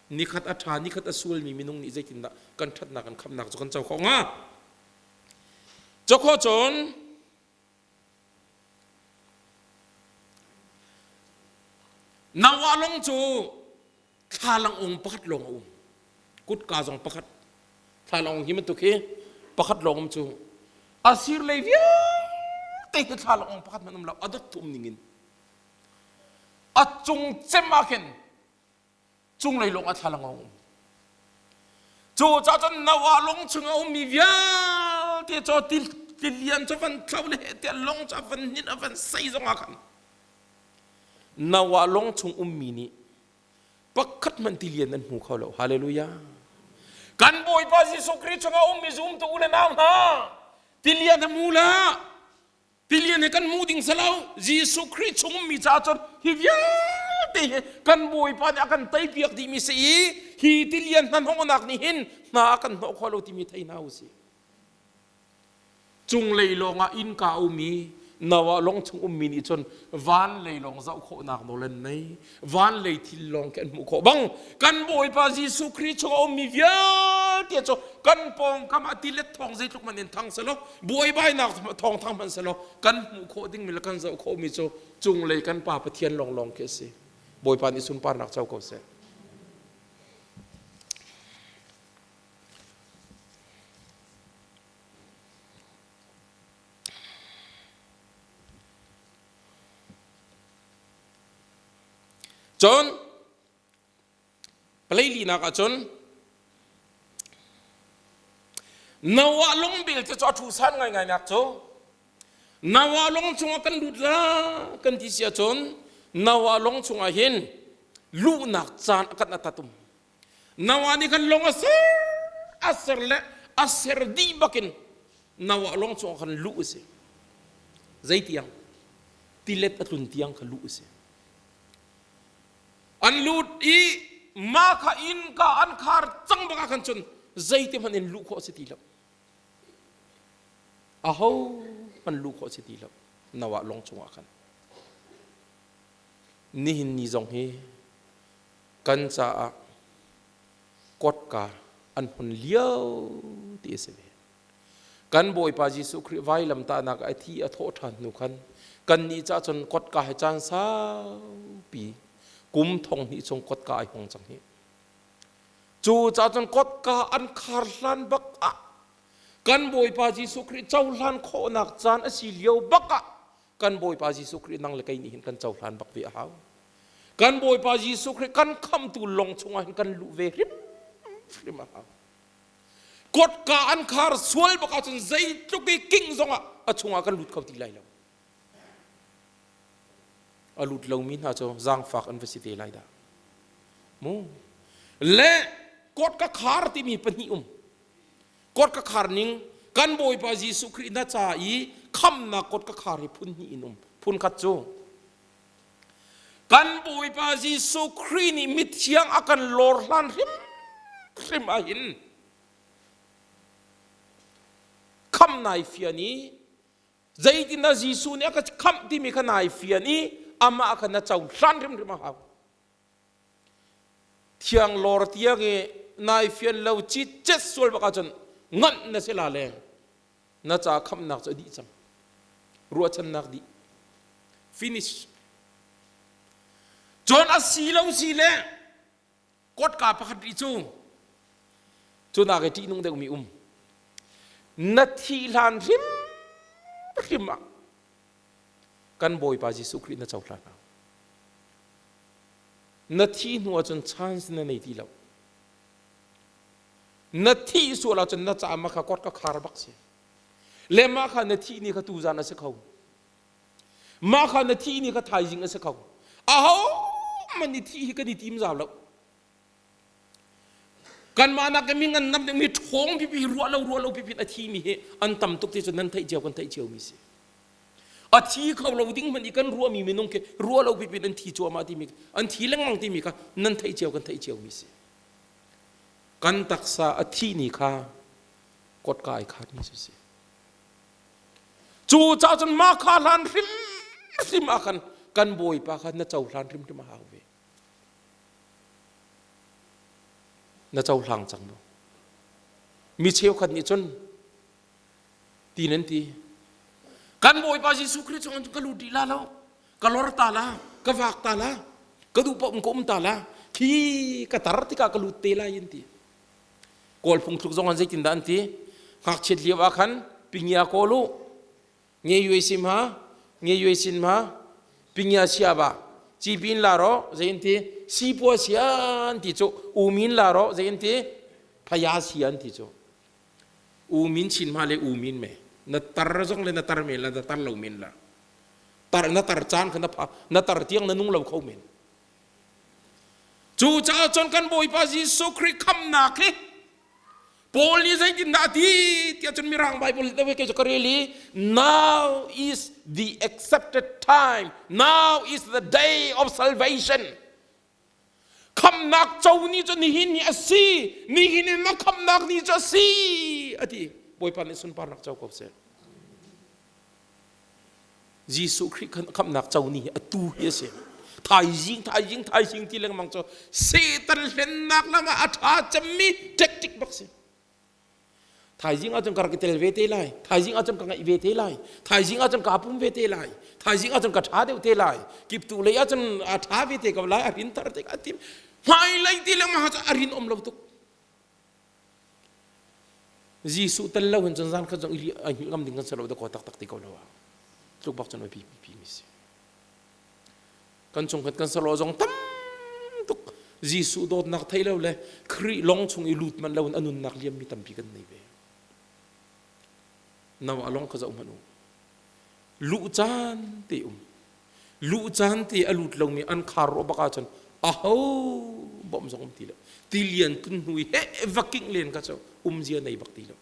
Nikhat a ṭha, nikhat a sualmi minung nih zeitindah kan ṭhatnak kan khamnak cu kan co khawh hnga? Co khawh cun Noah lawng cu thlalang pakhat lawng a um. Kutka zong pakhat. Thlalang hi bantuk hi pakhat lawng um cu. A sir lei vialte hi thlalang pakhat hmanh um lo. A dot thum ning in. A cung cem ah khin cunglei lawng ah thlalang a um. Cu ca cun Noah lawng chung a ummi vialte cu tilian cu van thlo le tiah lawng cu a van hninh a van sei zong ah khan Noah lawng chung ummi nih pakhat hmanh tilian an hmu kho lo. Hallelujah. Kan Bawipa Jesuh Khrih chungah ummi zumtu u le nau hna tilian a mu la Tilian hi kan hmuh ding si lo. Jesuh Khrih chung ummi caah cun hi vialte hi kan Bawipa nih a kan teipiak dihmi si i hi tilian hnahnawhnak nih hin hna a kan hnawh khawh lo timi thei hna u sih. Cunglei lawngah innka a um i Noah lawng chung ummi nih cun van lei lawng zoh khawhnak nawl an nei. Van lei thil lawng khi an hmuh khawh bang kan Bawipa Jesuh Khrih chung a ummi vialte cu kan pawngkam ah tilet thawng zeitluk man in thang selaw buaibainak thawng thang hmanh selaw kan hmuh khawh dingmi le kan zoh khawhmi cu cunglei kan Pa Pathian lawnglawng khi a si. Bawipa nih sunparnak co ko seh. Cun palei linak ah cun Noah lungbil cu a thu san ngaingai nak cu Noah lung chungah kan lut la kan ti si ahcun Noah lung chungah hin luhnak caan a kan atatum Noah nih khan lung a ser a ser le a ser dih bakin Noah lung chungah khan luh a si zeitiang tilet a tlun tiang kha luh a si an lut i mah kha innka an khar cang bak ah khan cun zeiti hmanh in luh khawh a si ti lo aho hmanh luh khawh a si ti lo Noah lawng chungah khan. Nihin ni zong hi kan caah kotka an hun lio ti a si ve. Kan Bawipa Jesuh Khrih vailamtahnak a thi a thawh ṭhan hnu khan kannih cah cun kotka he caan saupi kum thong hnih chung kotka ai hong cang hi. Cu cah cun kotka an khar hlan bak ah kan Bawipa Jesuh Khrih cohlan khawhnak caan a si lio bak ah kan Bawipa Jesuh Khrih nang le kei nih hin kan cohlan bak ve a hau. Kan Bawipa Jesuh Khrih kan khamtu lawng chungah hin kan luh ve hrimhrim a hau. Kotka an khar sual bak ahcun zeitluk i king zongah a chungah kan lut kho ti lai lo. A lut lomi hna cu zaangfak an va si te lai dah. Mu. Le kotka khar timi pahnih um. Kotka khar ning kan Bawipa Jesuh Khrih na ca i khamnak kotka khar hi phun hnih in um. Phun khat cu kan Bawipa Jesuh Khrih nih mithiang a kan lawr hlan hrimhrim ahhin khamh nai fian i zeitindah Jesuh nih a ka khamh timi kha nai fian i amah kha na cohlan hrimhrim a hau. Thiang lawr tiang i nai fian lo citcet sual bak ahcun nganh na si la le na ca khamhnak cu a dih cang. Ruahchannak dih. Finish. Cun a si lo si le kotka pakhat rih cu cu nak i ṭihnung deuhmi um. Na thih hlan hrimhrim ah kan Bawipa Jesuh Khrih na cohlan hau. Na thih hnu ahcun chance na nei ti lo. Na thih sual ahcun na caah mah kha kot ka khar bak si. Le mah kha na thih ni kha tuzan a si kho. Mah kha na thih ni kha thaizing a si kho. Aho man i thih hi kan i tim zau lo. Kanmah nak mi ngan nam mi ṭhawng pipi ruah lo ruah lo pipi a thi mi hi an tam tuk ti cu nan theih cio kan theih cio mi si. A thi kho lo ding hmanh i kan ruah mi minung khi ruah lo pipi an thi cuahmah timi an thi lengmang timi kha nan theih cio kan theih cio mi si. Kan taksa a thi ni kha kotka ai khat mi si. Cu caah cun mah kha hlan hrimhrim ah khan kan Bawipa kha na cohlan hrimhrim a hau ve. Na cohlang cang maw? Mi cheukhat nih cun ti nan ti. Kan Bawipa Jesuh Khrih chung ka lut dih la lo, ka lor ta la, ka vak ta la, ka duh paoh ka um ta la, khi ka tar tikah ka lut te lai an ti. Kawl phungthluk zong an zeitindah an ti? Ngakchiat lio ah khan pingia kawl u, nge yue sim ha, nge yue sin ma, pingia sia ba, ci pin la ro, zei an ti? Sipua sia an ti cu, u min la ro, zei an ti? Phaya sia an ti cu. U min chin ma le u min me. Na tar zong le na tar men la, na tar lo men la. Tar na tar caan kha na pha, na tar tiang na nung lo kho men. Cucaah cun kan Bawipa Jesuh Khrih khamnak hi Paul nih zeitindah a ti tiah cun Mirang Bible te kei cu ka rel i now is the accepted time now is the day of salvation khamnak co ni cu nihin ni a si nihin in na khamnak ni cu a si a ti Bawipa nih sunparnak co ko seh Jesuh Khrih khamhnak co ni hi atu hi a si. Thaizing, thaizing, thaizing ti lengmang cu Satan hlennak lam ah a ṭha cemmi tactic bak si. Thaizing ahcun ka rak i tel ve te lai. Thaizing ahcun ka ngaih ve te lai. Thaizing ahcun kaa pum ve te lai. Thaizing ahcun ka ṭha deuh te lai. Kiptu lei ahcun a ṭha ve te ko lai. A rin tar te ka tim. Hmailei ti lengmang ahcun a rin um lo tuk. Jesuh tel lo hin cun zan khat zong i ai hngilh ngam ding kan si lo da kaw taktak ti ko lo ah tluk bak cun pi pi mi si kan chungkhat kan salo zong tam tuk Jesuh dawtnak thei lo le Khrih long chung i lut man lo in a nunnak liam mi tampi kan nei ve naw a long kha zoh hmanh u luh caan te um luh caan te a lut lomi an khar rawh bak ahcun aho bawmh zong um ti lo tilian tun hnu i he va king len ka cu umzia nei bak ti lo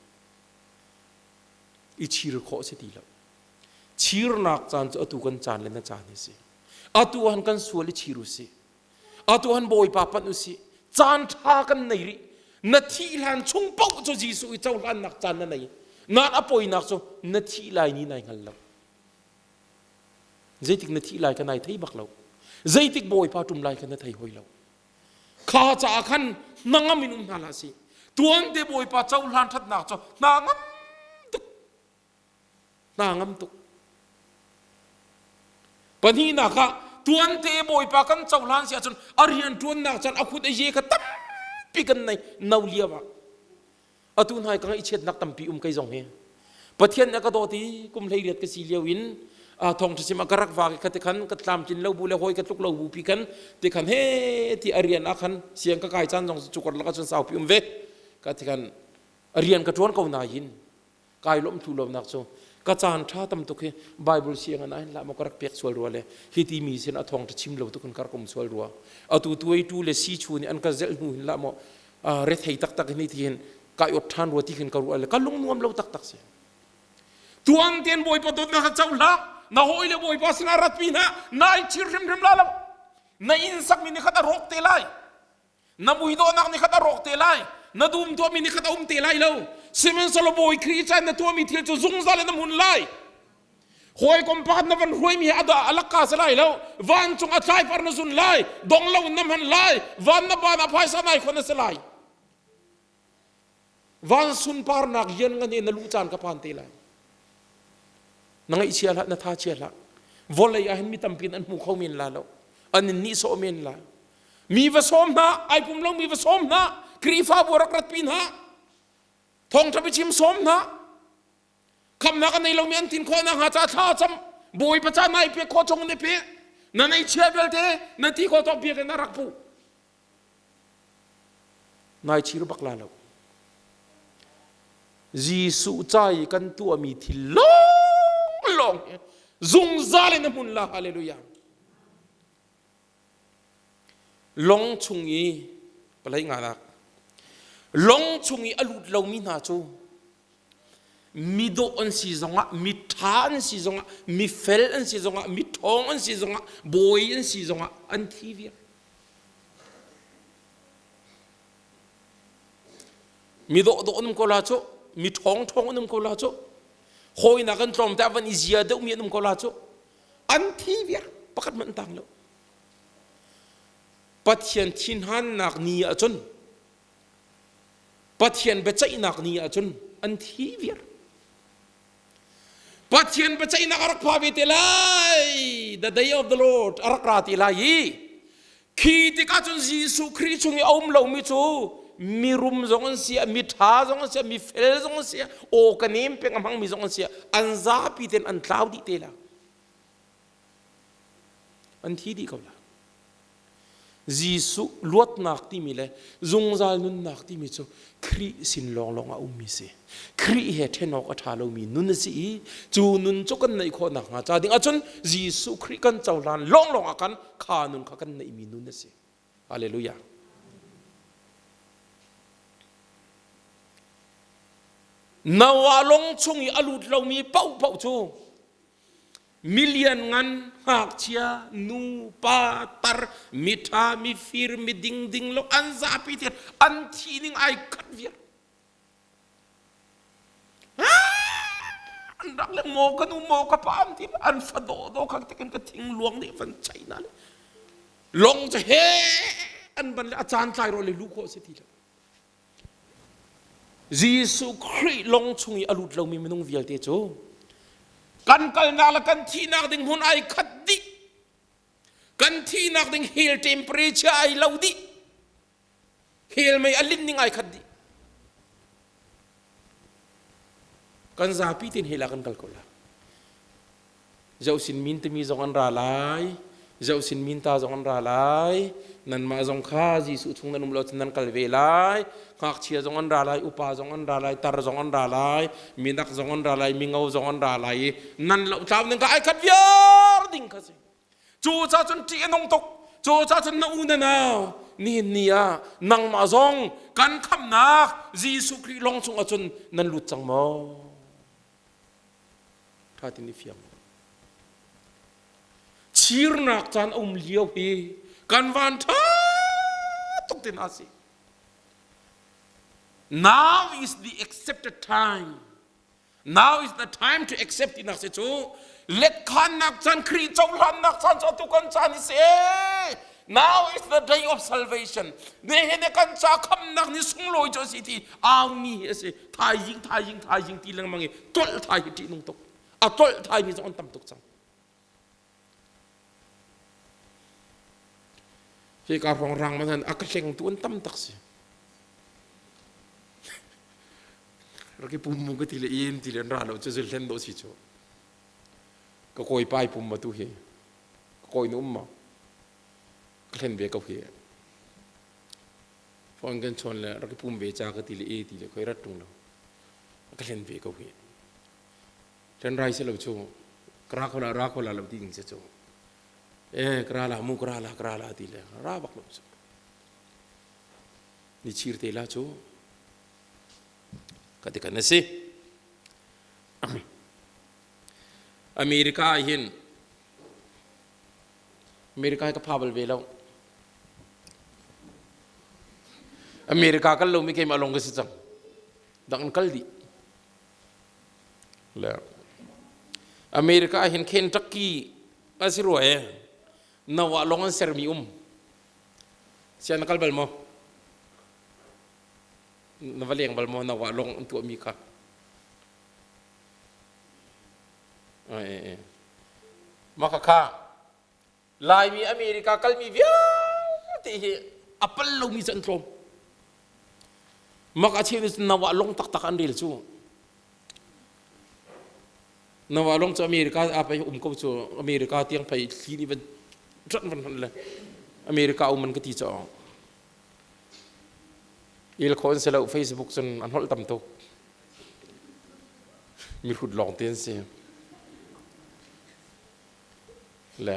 i chir khawh si ti lo chirnak caan cu atu kan caan le na caan hi si atu han kan sual i chir u si atu han bawipa panh u si caan ṭha kan nei rih na thih hlan chung paoh cu Jesuh i cohlannak caan na nei nan a poinak cu na thih lai ni nai hngal lo Zeitik na thih lai ka nai thei bak lo. Zeitik Bawipa ṭum lai kha na thei hoi lo. Kha caah khan hnangam in um hna hlah sih. Tuante Bawipa cohlan ṭhatnak cu hna ngam tuk. Hna ngam tuk. Pahnihnak ah tuante Bawipa kan cohlan si ahcun a rian ṭuannak caan a khut a ye kha tampi kan nei no lio ah. Atu hnai ka ngaihchiatnak tampi um kei zong hi. Pathian nih a ka dawt i kum 18 ka si lio in thawngṭha chim a ka rak vak i kha ti khan ka tlamtlin lo bu le hawi ka tluk lo bu pi khan ti khan he ti a rian ah khan siang ka kai caan zong cu karlak ahcun saupi um ve ka ti khan a rian ka ṭuan ko nain kai lawm thlu lonak cu ka caan ṭha tam tuk hi Bible siang an ahin lah maw ka rak pek sual rua le hi ti mi sin a thawngṭha chim lo tuk in ka rak um sual rua atu tuai tu le si chu nih an ka zelh hnu hin lah maw rethei taktak hin ti hin ka iot ṭhan rua ti khin ka ruah le ka lung nuam lo taktak si tuang ten bawipa dawtnak kha co hlah na hawi le bawipa sinah rat pi hna na i chir hrimhrim la lo na inn sakmi nih khat a rawk te lai na muidawhnak nih khat a rawk te lai na dum tuahmi nih khat a um te lai lo sihmanhsehlaw bawi Khrih caan na tuahmi thil cu zungzal in na hmun lai Hawikom pakhat na van hruaimi a dah a lakka si lai lo. Vancung a tlaipar na zun lai. Dong lo in na hman lai. Van na ban ah phaisa nai khon na si lai. Van sunparnak rian ngan in na lu caan ka phan te lai. Na ngaihchia hlah, na tha chia hlah. Vawlei ah hin mi tampi in an hmu kho men la lo. An in nihsawh men la. Mi va sawm hna, ai pum lo mi va sawm hna, Khrihfabu rak rat pi hna. Thawngṭha biachim sawm hna. Khamnak a nei lomi an tin khawh nakhnga ca thla cam Bawipa ca nai pek khawh chung na pe na nei chia vialte na ti khawh tawk biakinn ah rak pu nai chir bak la lo Jesuh ca i kan tuahmi thil lawng lawng hi zungzal in a hmun la hallelujah Long chung i palei nganak long chung i a lut lomi hna cu mi dawh an si zongah mi ṭha an si zongah mi fel an si zongah mi ṭhawng an si zongah bawi an si zongah an thi viar mi dawh dawh an um ko la cu mi ṭhawng ṭhawng an um ko la cu hawinak an tlawm te ah van i zia deuhmi an um ko la cu an thi viar pakhat hmanh tang lo Pathian thinhannak ni ahcun Pathian biaceihnak ni ahcun an thi viar Pathian biaceihnak a rak pha ve te lai the day of the Lord a rak ra te lai i khi tikah cun Jesuh Khrih chung i a um lomi cu mirum zong an si mi ṭha zong an si mi fel zong an si aw ka nem peng a hmangmi zong an si an zapi ten an tlau dih te la an thi dih ko la Jesuh luatnak timi le zungzal nunnak timi cu Khrih sin lawnglawng a ummi si. Khrih he ṭhen awk a ṭha lomi nun a si i cu nun cu kan neih khawh nakhnga ca ding ahcun Jesuh Khrih kan cohlan lawnglawng ah khan kha nun kha kan neihmi nun a si. Hallelujah. Noah lawng chung i a lut lomi paohpaoh cu milian ngan ngakchia nu pa tar miṭha mifir miding ding lo an zapi te an thi ning ai khat viar an rak le maw ka nu maw ka pa an ti an fa do do khak te kan ka thing luang nih van chai na le long cu he an ban le a caan tlai ro le lu khawh si ti lo Jesuh Khrih long chung i a lut lomi minung vialte cu kan kalnak le kan thihnak ding hmun ai khat dih kan thihnak ding hell temperature ai lo dih hell mei a linh ning ai khat dih kan zapi tin hell ah kan kal ko la Zoh sin min timi zong an ra lai. Zoh sin min ta zong an ra lai. Nanmah zong kha Jesuh chung nan um lo cun nan kal ve lai. Ngakchia zong an ra lai, upa zong an ra lai, tar zong an ra lai, minak zong an ra lai, mingo zong an ra lai i nan lohtlau ning kha ai khat viar ding kha si. Cu ca cun ṭih a nung tuk. Cu ca cun na u na nau nihin ni ah nangmah zong kan khamhnak Jesuh Khrih lawng chung ahcun nan lut cang maw? Ṭha tin i fiang. Chirnak caan a um lio hi kan van ṭha tuk tin a si. Now is the accepted time. Now is the time to accept tinak si cu let khannak caan Khrih cohlannak caan cu atu kan caan si. Now is the day of salvation. Ne he ne kan ca khamnak ni sunglawi cu si ti au ni hi a si. Thaizing thaizing thaizing ti lengmang i tolh thai hi ṭih nung tuk. A tolh thai mi zong an tam tuk cang. Hika hrawng rang man a ka hlengtu an tam tak si. Rak i pum mu ka ti le in ti le an ra lo cu zul hlen do si cu. Ka kawi pai pum ma tu hi. Ka kawi nu um ma. Ka hlen ve ko hi. Phone kan chawn le rak i pum ve cha ka ti le e ti le khoi rat tung lo. Ka hlen ve ko hi. Hlen rai si lo cu. Kra khola ra khola lo ti ding si cu. E kra la mu kra la kra la ti le ra bak lo cu. Ni chir te la cu. Ka ti kan si. America hin America ka pha bal ve lo. America kal lomi keimah lawng ka si cang. Dang an kal dih. Le America ah hin Kentucky a si rua e. Nawa lawng an sermi um. Sian na kal bal maw? Na va leng bal maw nawa lawng an tuahmi kha? Maka kha Laimi America kalmi vialte hi a pal lomi cu an tlawm. Mak a cheu nih nawa long taktak an rel cu. Nawa long cu America a pei um ko cu America tiang pei thli nih van ṭan van hman le America um an ka ti cu. Il kho an si lo Facebook cun an holh tam tuk. Mihrut lawng te an si. Le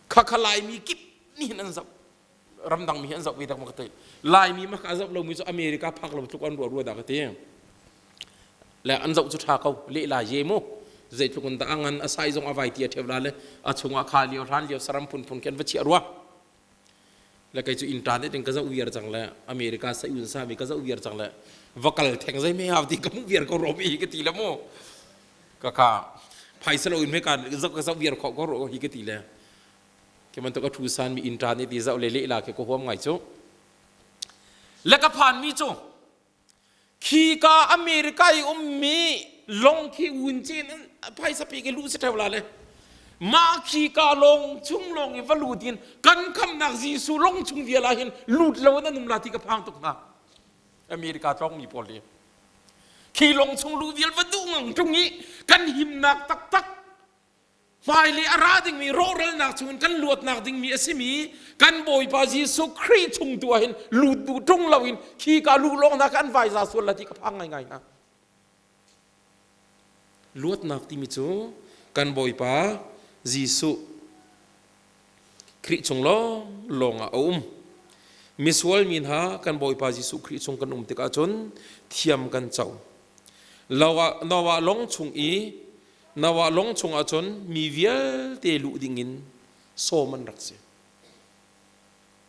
khakha Laimi kip nih hin an zoh. Ramdang mi hi an zoh ve dak ma ka ti. Laimi ma ka zoh lomi cu America phak lo tluk an ruah rua dah ka ti. Le an zoh cu ṭha ko. Leh la ye mu. Zeitluk in dah a ngan a sai zong a vai ti a ṭheu la le a chungah kha lio hlan lio saram phunphun khi an va chiah rua. Le kei cu internet in ka zoh viar cang le America sa un sa mi ka zoh viar cang le va kal theng zei me hau ti ka mu viar ko ro mi hi ka ti le mu. Ka ka phaisa lo in me ka zoh ka zoh viar kho ko ro hi ka ti le. Ke man to ka thu san mi internet i zoh le le la ke ko huam ngai cu. Le ka phan mi cu khi ka America i ummi long khi un cin phaisa pi ke lu se theu la le mah khi ka long chung long i va lut in kan khamnak Jesuh long chung vial ah hin lut lo in an um la ti ka phang tuk hna America tlawng mi pawl hi khi long chung lu vial va duh ngang tung i kan himnak taktak hmailei a ra dingmi rawhralnak chungin kan luatnak dingmi a simi kan Bawipa Jesuh Khrih chung tu ah hin lut duh ṭung loin khi ka luh lawng hna kha an vai za sual la ti ka phang ngaingai hna. Luatnak timi cu kan Bawipa Jesuh Khrih chung lawng lawng ah a um. Misual mi hna kan Bawipa Jesuh Khrih chung kan um tikah cun thiam kan co. Noah lawng chung i Noah lawng chungah cun mi vialte luh dingin sawm an rak si.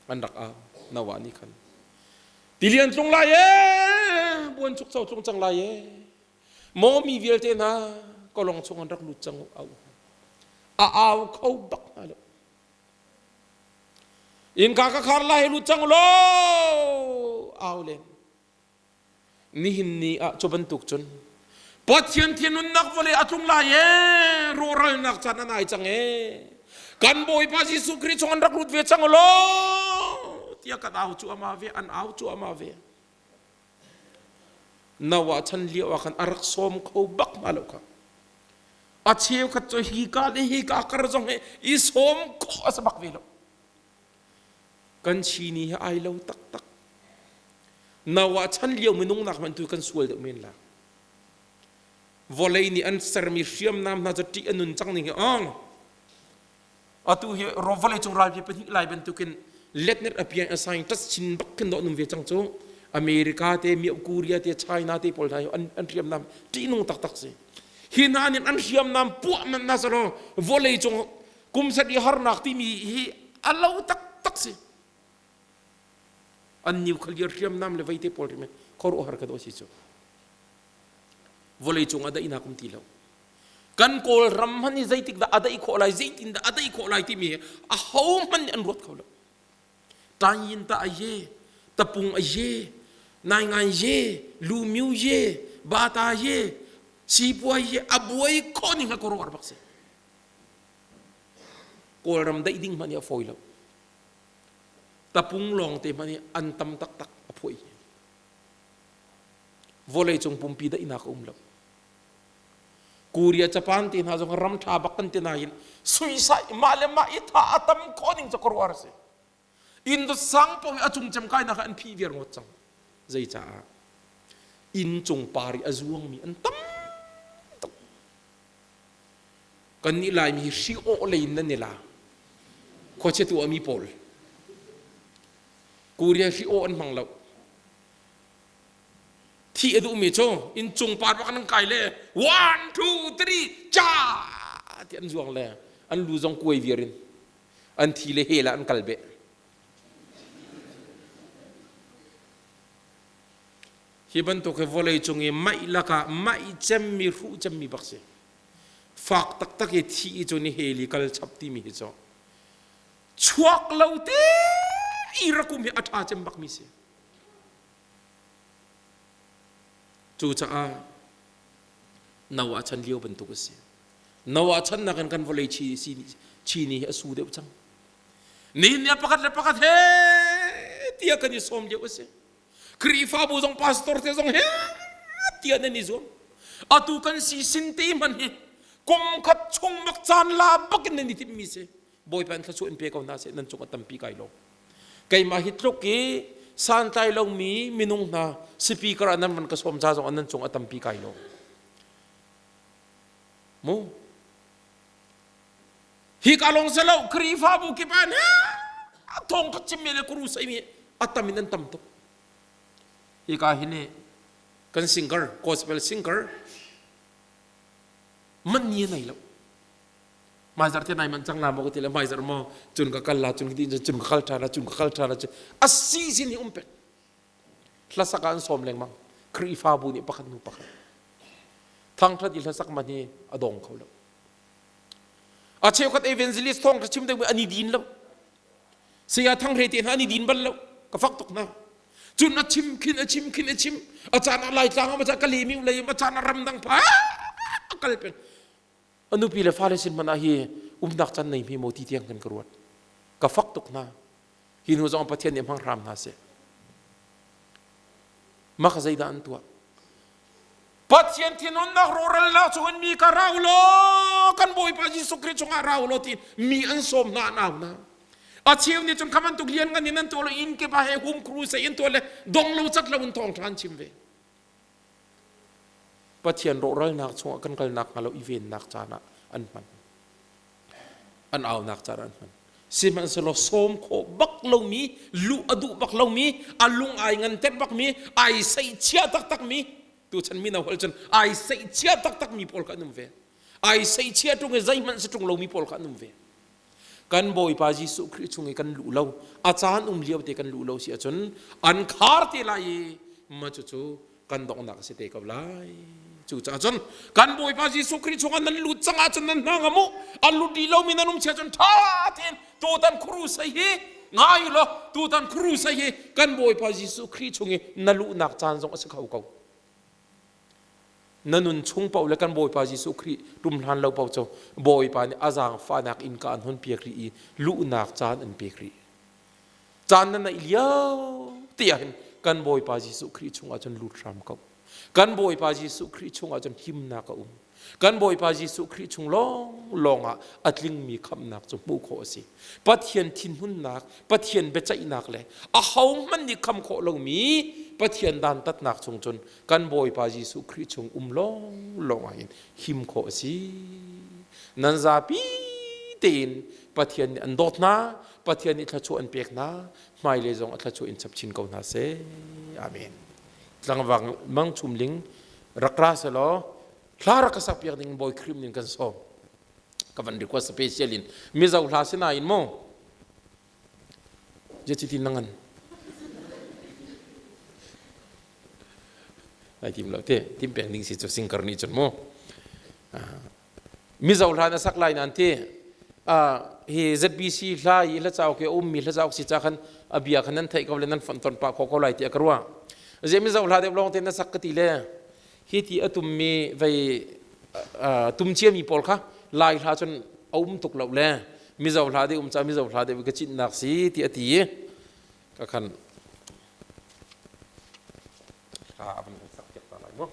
An rak au Noah nih khan. Tilian tlung lai ee, buan chuk cho tlung cang lai ee. Maw mi vialte hna ka lawng chung an rak lut cang au. A au kho bak hna lo. Innka ka khar lai lut cang law au len. Nihin ni ah cu bantuk cun Pathian thinunnak vawlei a tlung lai ee rawhralnak caan a nai cang ee kan Bawipa Jesuh Khrih chung an rak lut ve cang law tiah kan au cu ama ve an au cu ama ve Noah chan lio ah khan a rak sawm kho bak hna lo kha a cheukhat cu hi ka le hi ka kar zong hi i sawm khawh a si bak ve lo Kan chini hi ai lo taktak. Noah chan lio minung nak hmanh tu kan sual deuh men la. Vawlei nih an sermi hriamnam hna cu ṭih a nun cang ning hi ong. Atu hi vawlei cung ralpi pahnih lai bantukin letnet a pian a scientist chin bak khin dawh num ve cang cu. America te, Miao Korea te, China te pawl hna hi an, an hriamnam ṭihnung taktak si. Hi hna nih an hriamnam puah man na salo vawlei cung kum set i harnak timi hi a lo taktak si an nuclear hriamnam le veite pawl rim khuaruahhar ka do si cu. Vawlei cung ah daihnak um ti lo. Kan Kawlram hmanh hi zeitik dah a daih khawh lai, zeitin dah a daih khawh lai timi hi aho hmanh nih an ruat kho lo. Tayin ta a ye, tapung a ye, naingan ye, lumyu ye, bata ye, sipuai ye, a buai khawh ning ha kawr bak si. Kawlram daih ding hmanh hi a fawi lo. Tapung lawng te hmanh hi an tam taktak a phuai. Vawlei cung pumpi daihnak a um lo. Korea Japan te hna zong ram ṭha bak kan ti nain suisai mah le mah i tha a tam khawh ning cu khuaruahhar a si. Inn sang paoh i a cung cem kainak ah an phih viar ngawt cang. Zeicaah? Inn cung par i a zuangmi an tam tuk. Kannih Laimi hi hri awh lei in nan i la. Khuachia tu ami pawl. Korea hri awh an hmang lo. Thih a duhmi cu inncung par bak an kai le one two three cha ti an zuang le an lu zong kuai viar in an thi le hel ah an kal beh. Hi bantuk hi vawlei cung i maih lakah maih cemmi hruh cemmi bak si. Fak taktak i thi i cu ni hel i kal chap timi hi cu chuak lo te i rakum hi a ṭha cem bakmi si. Cucaah Noah chan lio bantuk a si. Noah chan nakin kan vawlei chi ni hi a su deuh cang. Nihin ni ah pakhat le pakhat he tiah kan i sawm lio a si. Khrihfabu zong pastor te zong he tiah nan i zuam. Atu kan si sin te hmanh hi kum khat chung mak caan la bak in nan i timhmi si. Bawipa in thluachuah in pe ko hna seh nan cung a tampi kai lo. Keimah hi tluk i santlai lomi minung hna speaker ah nan van ka sawm ca zong nan cung a tampi kai lo. Mu hi ka long se lo Khrihfabu kip ah a thong ka chim mi le kuru sai mi a tam in an tam tuk. Hi ka hi ni kan singer gospel singer man ni nei lo. Hmaizarh te nai manh cang la maw ka ti le hmaizarh maw cun ka kal la cun ka ti cun ka kal ṭhan la cun ka kal ṭhan la cun a si sin hi um pek hlasak ah an sawm lengmang Khrihfabu nih pakhat hnu pakhat thangṭhat i hlasak man hi a dong kho lo a cheukhat evangelist thawng ka chim deuh an i din lo saya thang hre te hna an i din bal lo ka fak tuk hna cun a chim khin a chim khin a chim a caan ah laitlang a caan ka lemi lei a caan ah ramdang pa a kal peng A nupi le fale sin hmanh ah hi umnak can nei hme maw ti tiang kan ka ruat. Ka fak tuk hna. Hi hnu zong Pathian nih hmang hram hna seh. Mah ka zeidah an tuah? Pathian thinhunnak rawhralnak chungin mi ka rau law kan Bawipa Jesuh Khrih chungah rau law ti mi an sawm hna an au hna. A cheu nih cun kha bantuk lian ngan in an tuah lo inn kip ah he hum crusade in tuah le dong lo cat lo in thawng ṭha an chim ve. Pathian rawhralnak chungah kan kalnak hnga lo i vennak caan ah an hman. An aunak caan ah an hman. Sihmanhsehlaw sawm khawh bak lomi, luh a duh bak lomi, a lung ai ngan tet bakmi, ai seihchia taktakmi, tuchan mino holh cun ai seihchia taktakmi pawl kha an um ve. Ai seihchia ṭung i zeihmanh si ṭung lomi pawl kha an um ve. Kan Bawipa Jesuh Khrih chung i kan luh lo, a caan um lio te kan luh lo si ahcun an khar te lai i ma cucu kan donghnak a si te ko lai. Cucaah cun kan Bawipa Jesuh Khrih chungah nan lut cang ahcun nan hna ngam u. An lut rih lomi nan um chia cun ṭha tein tutan krusei hi ngai u law tutan krusei hi kan Bawipa Jesuh Khrih chung i na luhnak caan zong a si kho ko. Na nun chung paoh le kan Bawipa Jesuh Khrih tum hlan lo paoh cu Bawipa nih a zaangfahnak innka an hun piak rih i luhnak caan an pek rih. Caan na neih lio te ah hin kan Bawipa Jesuh Khrih chungah cun lut hram ko. Kan Bawipa Jesuh Khrih chungah cun himnak a um. Kan Bawipa Jesuh Khrih chung lawnglawng ah a tlingmi khamhnak cu hmuh khawh a si. Pathian thinhunnak, Pathian biaceihnak le ahohmanh nih kham khawh lomi Pathian dantatnak chung cun kan Bawipa Jesuh Khrih chung um lawnglawng ah hin him khawh a si. Nan zapi tein Pathian nih an dawt hna, Pathian nih thluachuah an pek hna, hmailei zong a thluachuah in chap chin ko hna seh. Amen. Tlangvang mang chum ling rak ra selaw hla rak ka sak piak ding Bawi Khrih min kan sawm. Ka van request special in Mizo hla sinain mu. Je chi tin nangan. Ai tim lo te tim peng ding si cu singkar nih cun mu. Mizo hla na sak lai nan ti hi ZBC hla i hla cauk i a ummi hla cauk si ca khan a bia khan nan theih ko le nan fonh ton pah kho ko lai ti a ka ruah. Ze Mizo hla deuh lawng te na sak ka ti le hi ti a tummi vei tum ciami pawl kha Lai hla cun a um tuk lo le Mizo hla deuh um ca Mizo hla deuh ka cinnak si ti a ti i ka khan hla a van sak piak ta lai mu.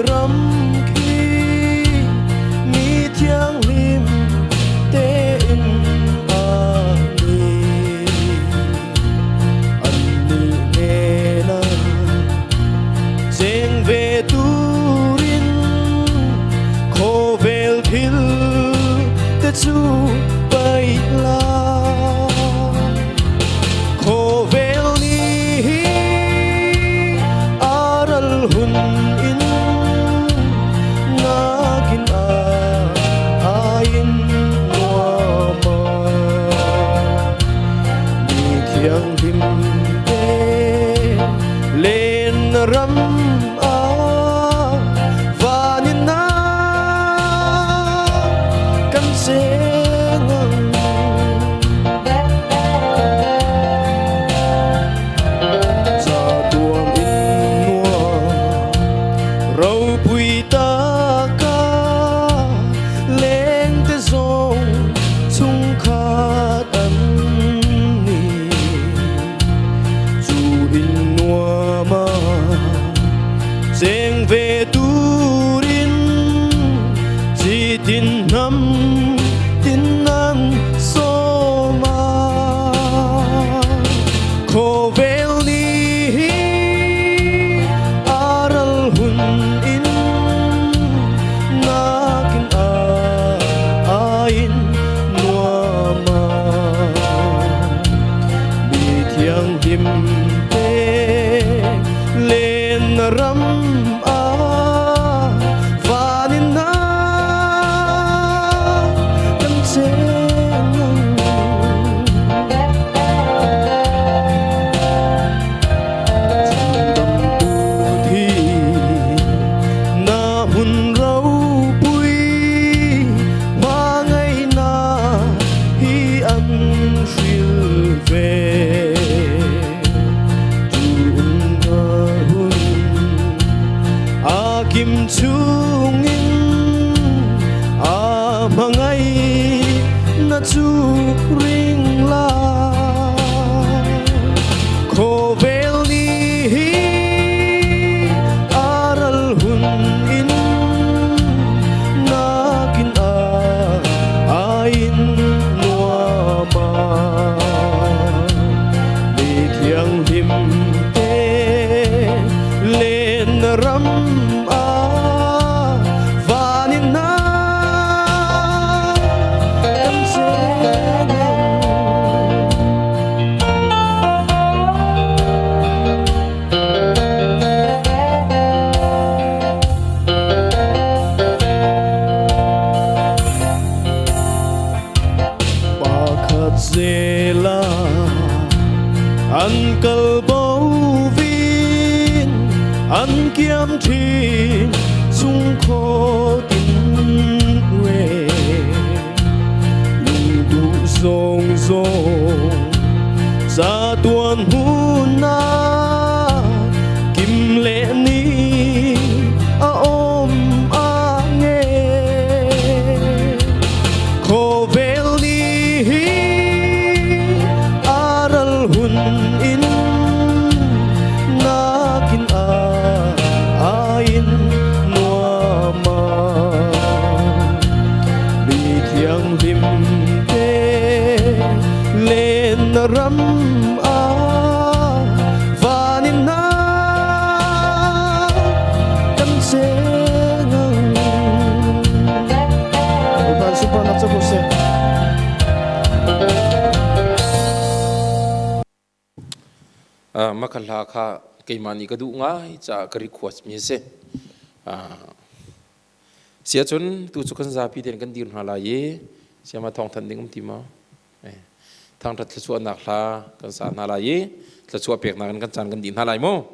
Ram khi mi thianghlim tein a ni. An nih hnenah cheng ve turin khawvel thil te cu paih la. Khawvel nih hi aral hun in nakin ain nuama mi thianghlim te len ram a van in na kan cheng ang. Ca tuam in nuam ropui taka lengte zong chungkhat an ni. Cu in nuam ah cheng ve turin chitin hnam tin nan sawma. Khawvel ni hi aral hun in nakin a ain nuama mi thianghlim te len ram a van in na kan cheng ang. Thi na hun ropui ma ngai na hi an hril ve tu na hun a kim chungin a mangai na chu ring la. Khawvel ni hi aral hun in nakin a ain nuama mi thianghlim te len ram a van in na kan cheng ang. Pakhat zela an kal bo vin an kiam thin chung kho tin we lung du zong zong za tuan hun na kim le ni a om a nge. Khawvel ni hi aral hun in nakin a ain nuama mi thianghlim te len ram a van in na kan cheng ang. Maka hla kha keimah nih ka duh ngai caah ka request mi a si. Siacun tu cu kan zapi tein kan dir hna lai i siama thawng thanh ding um ti maw? Thangṭhat thluachuahnak hla kan sa hna lai i thluachuah peknak in kan caan kan dih hna lai mu.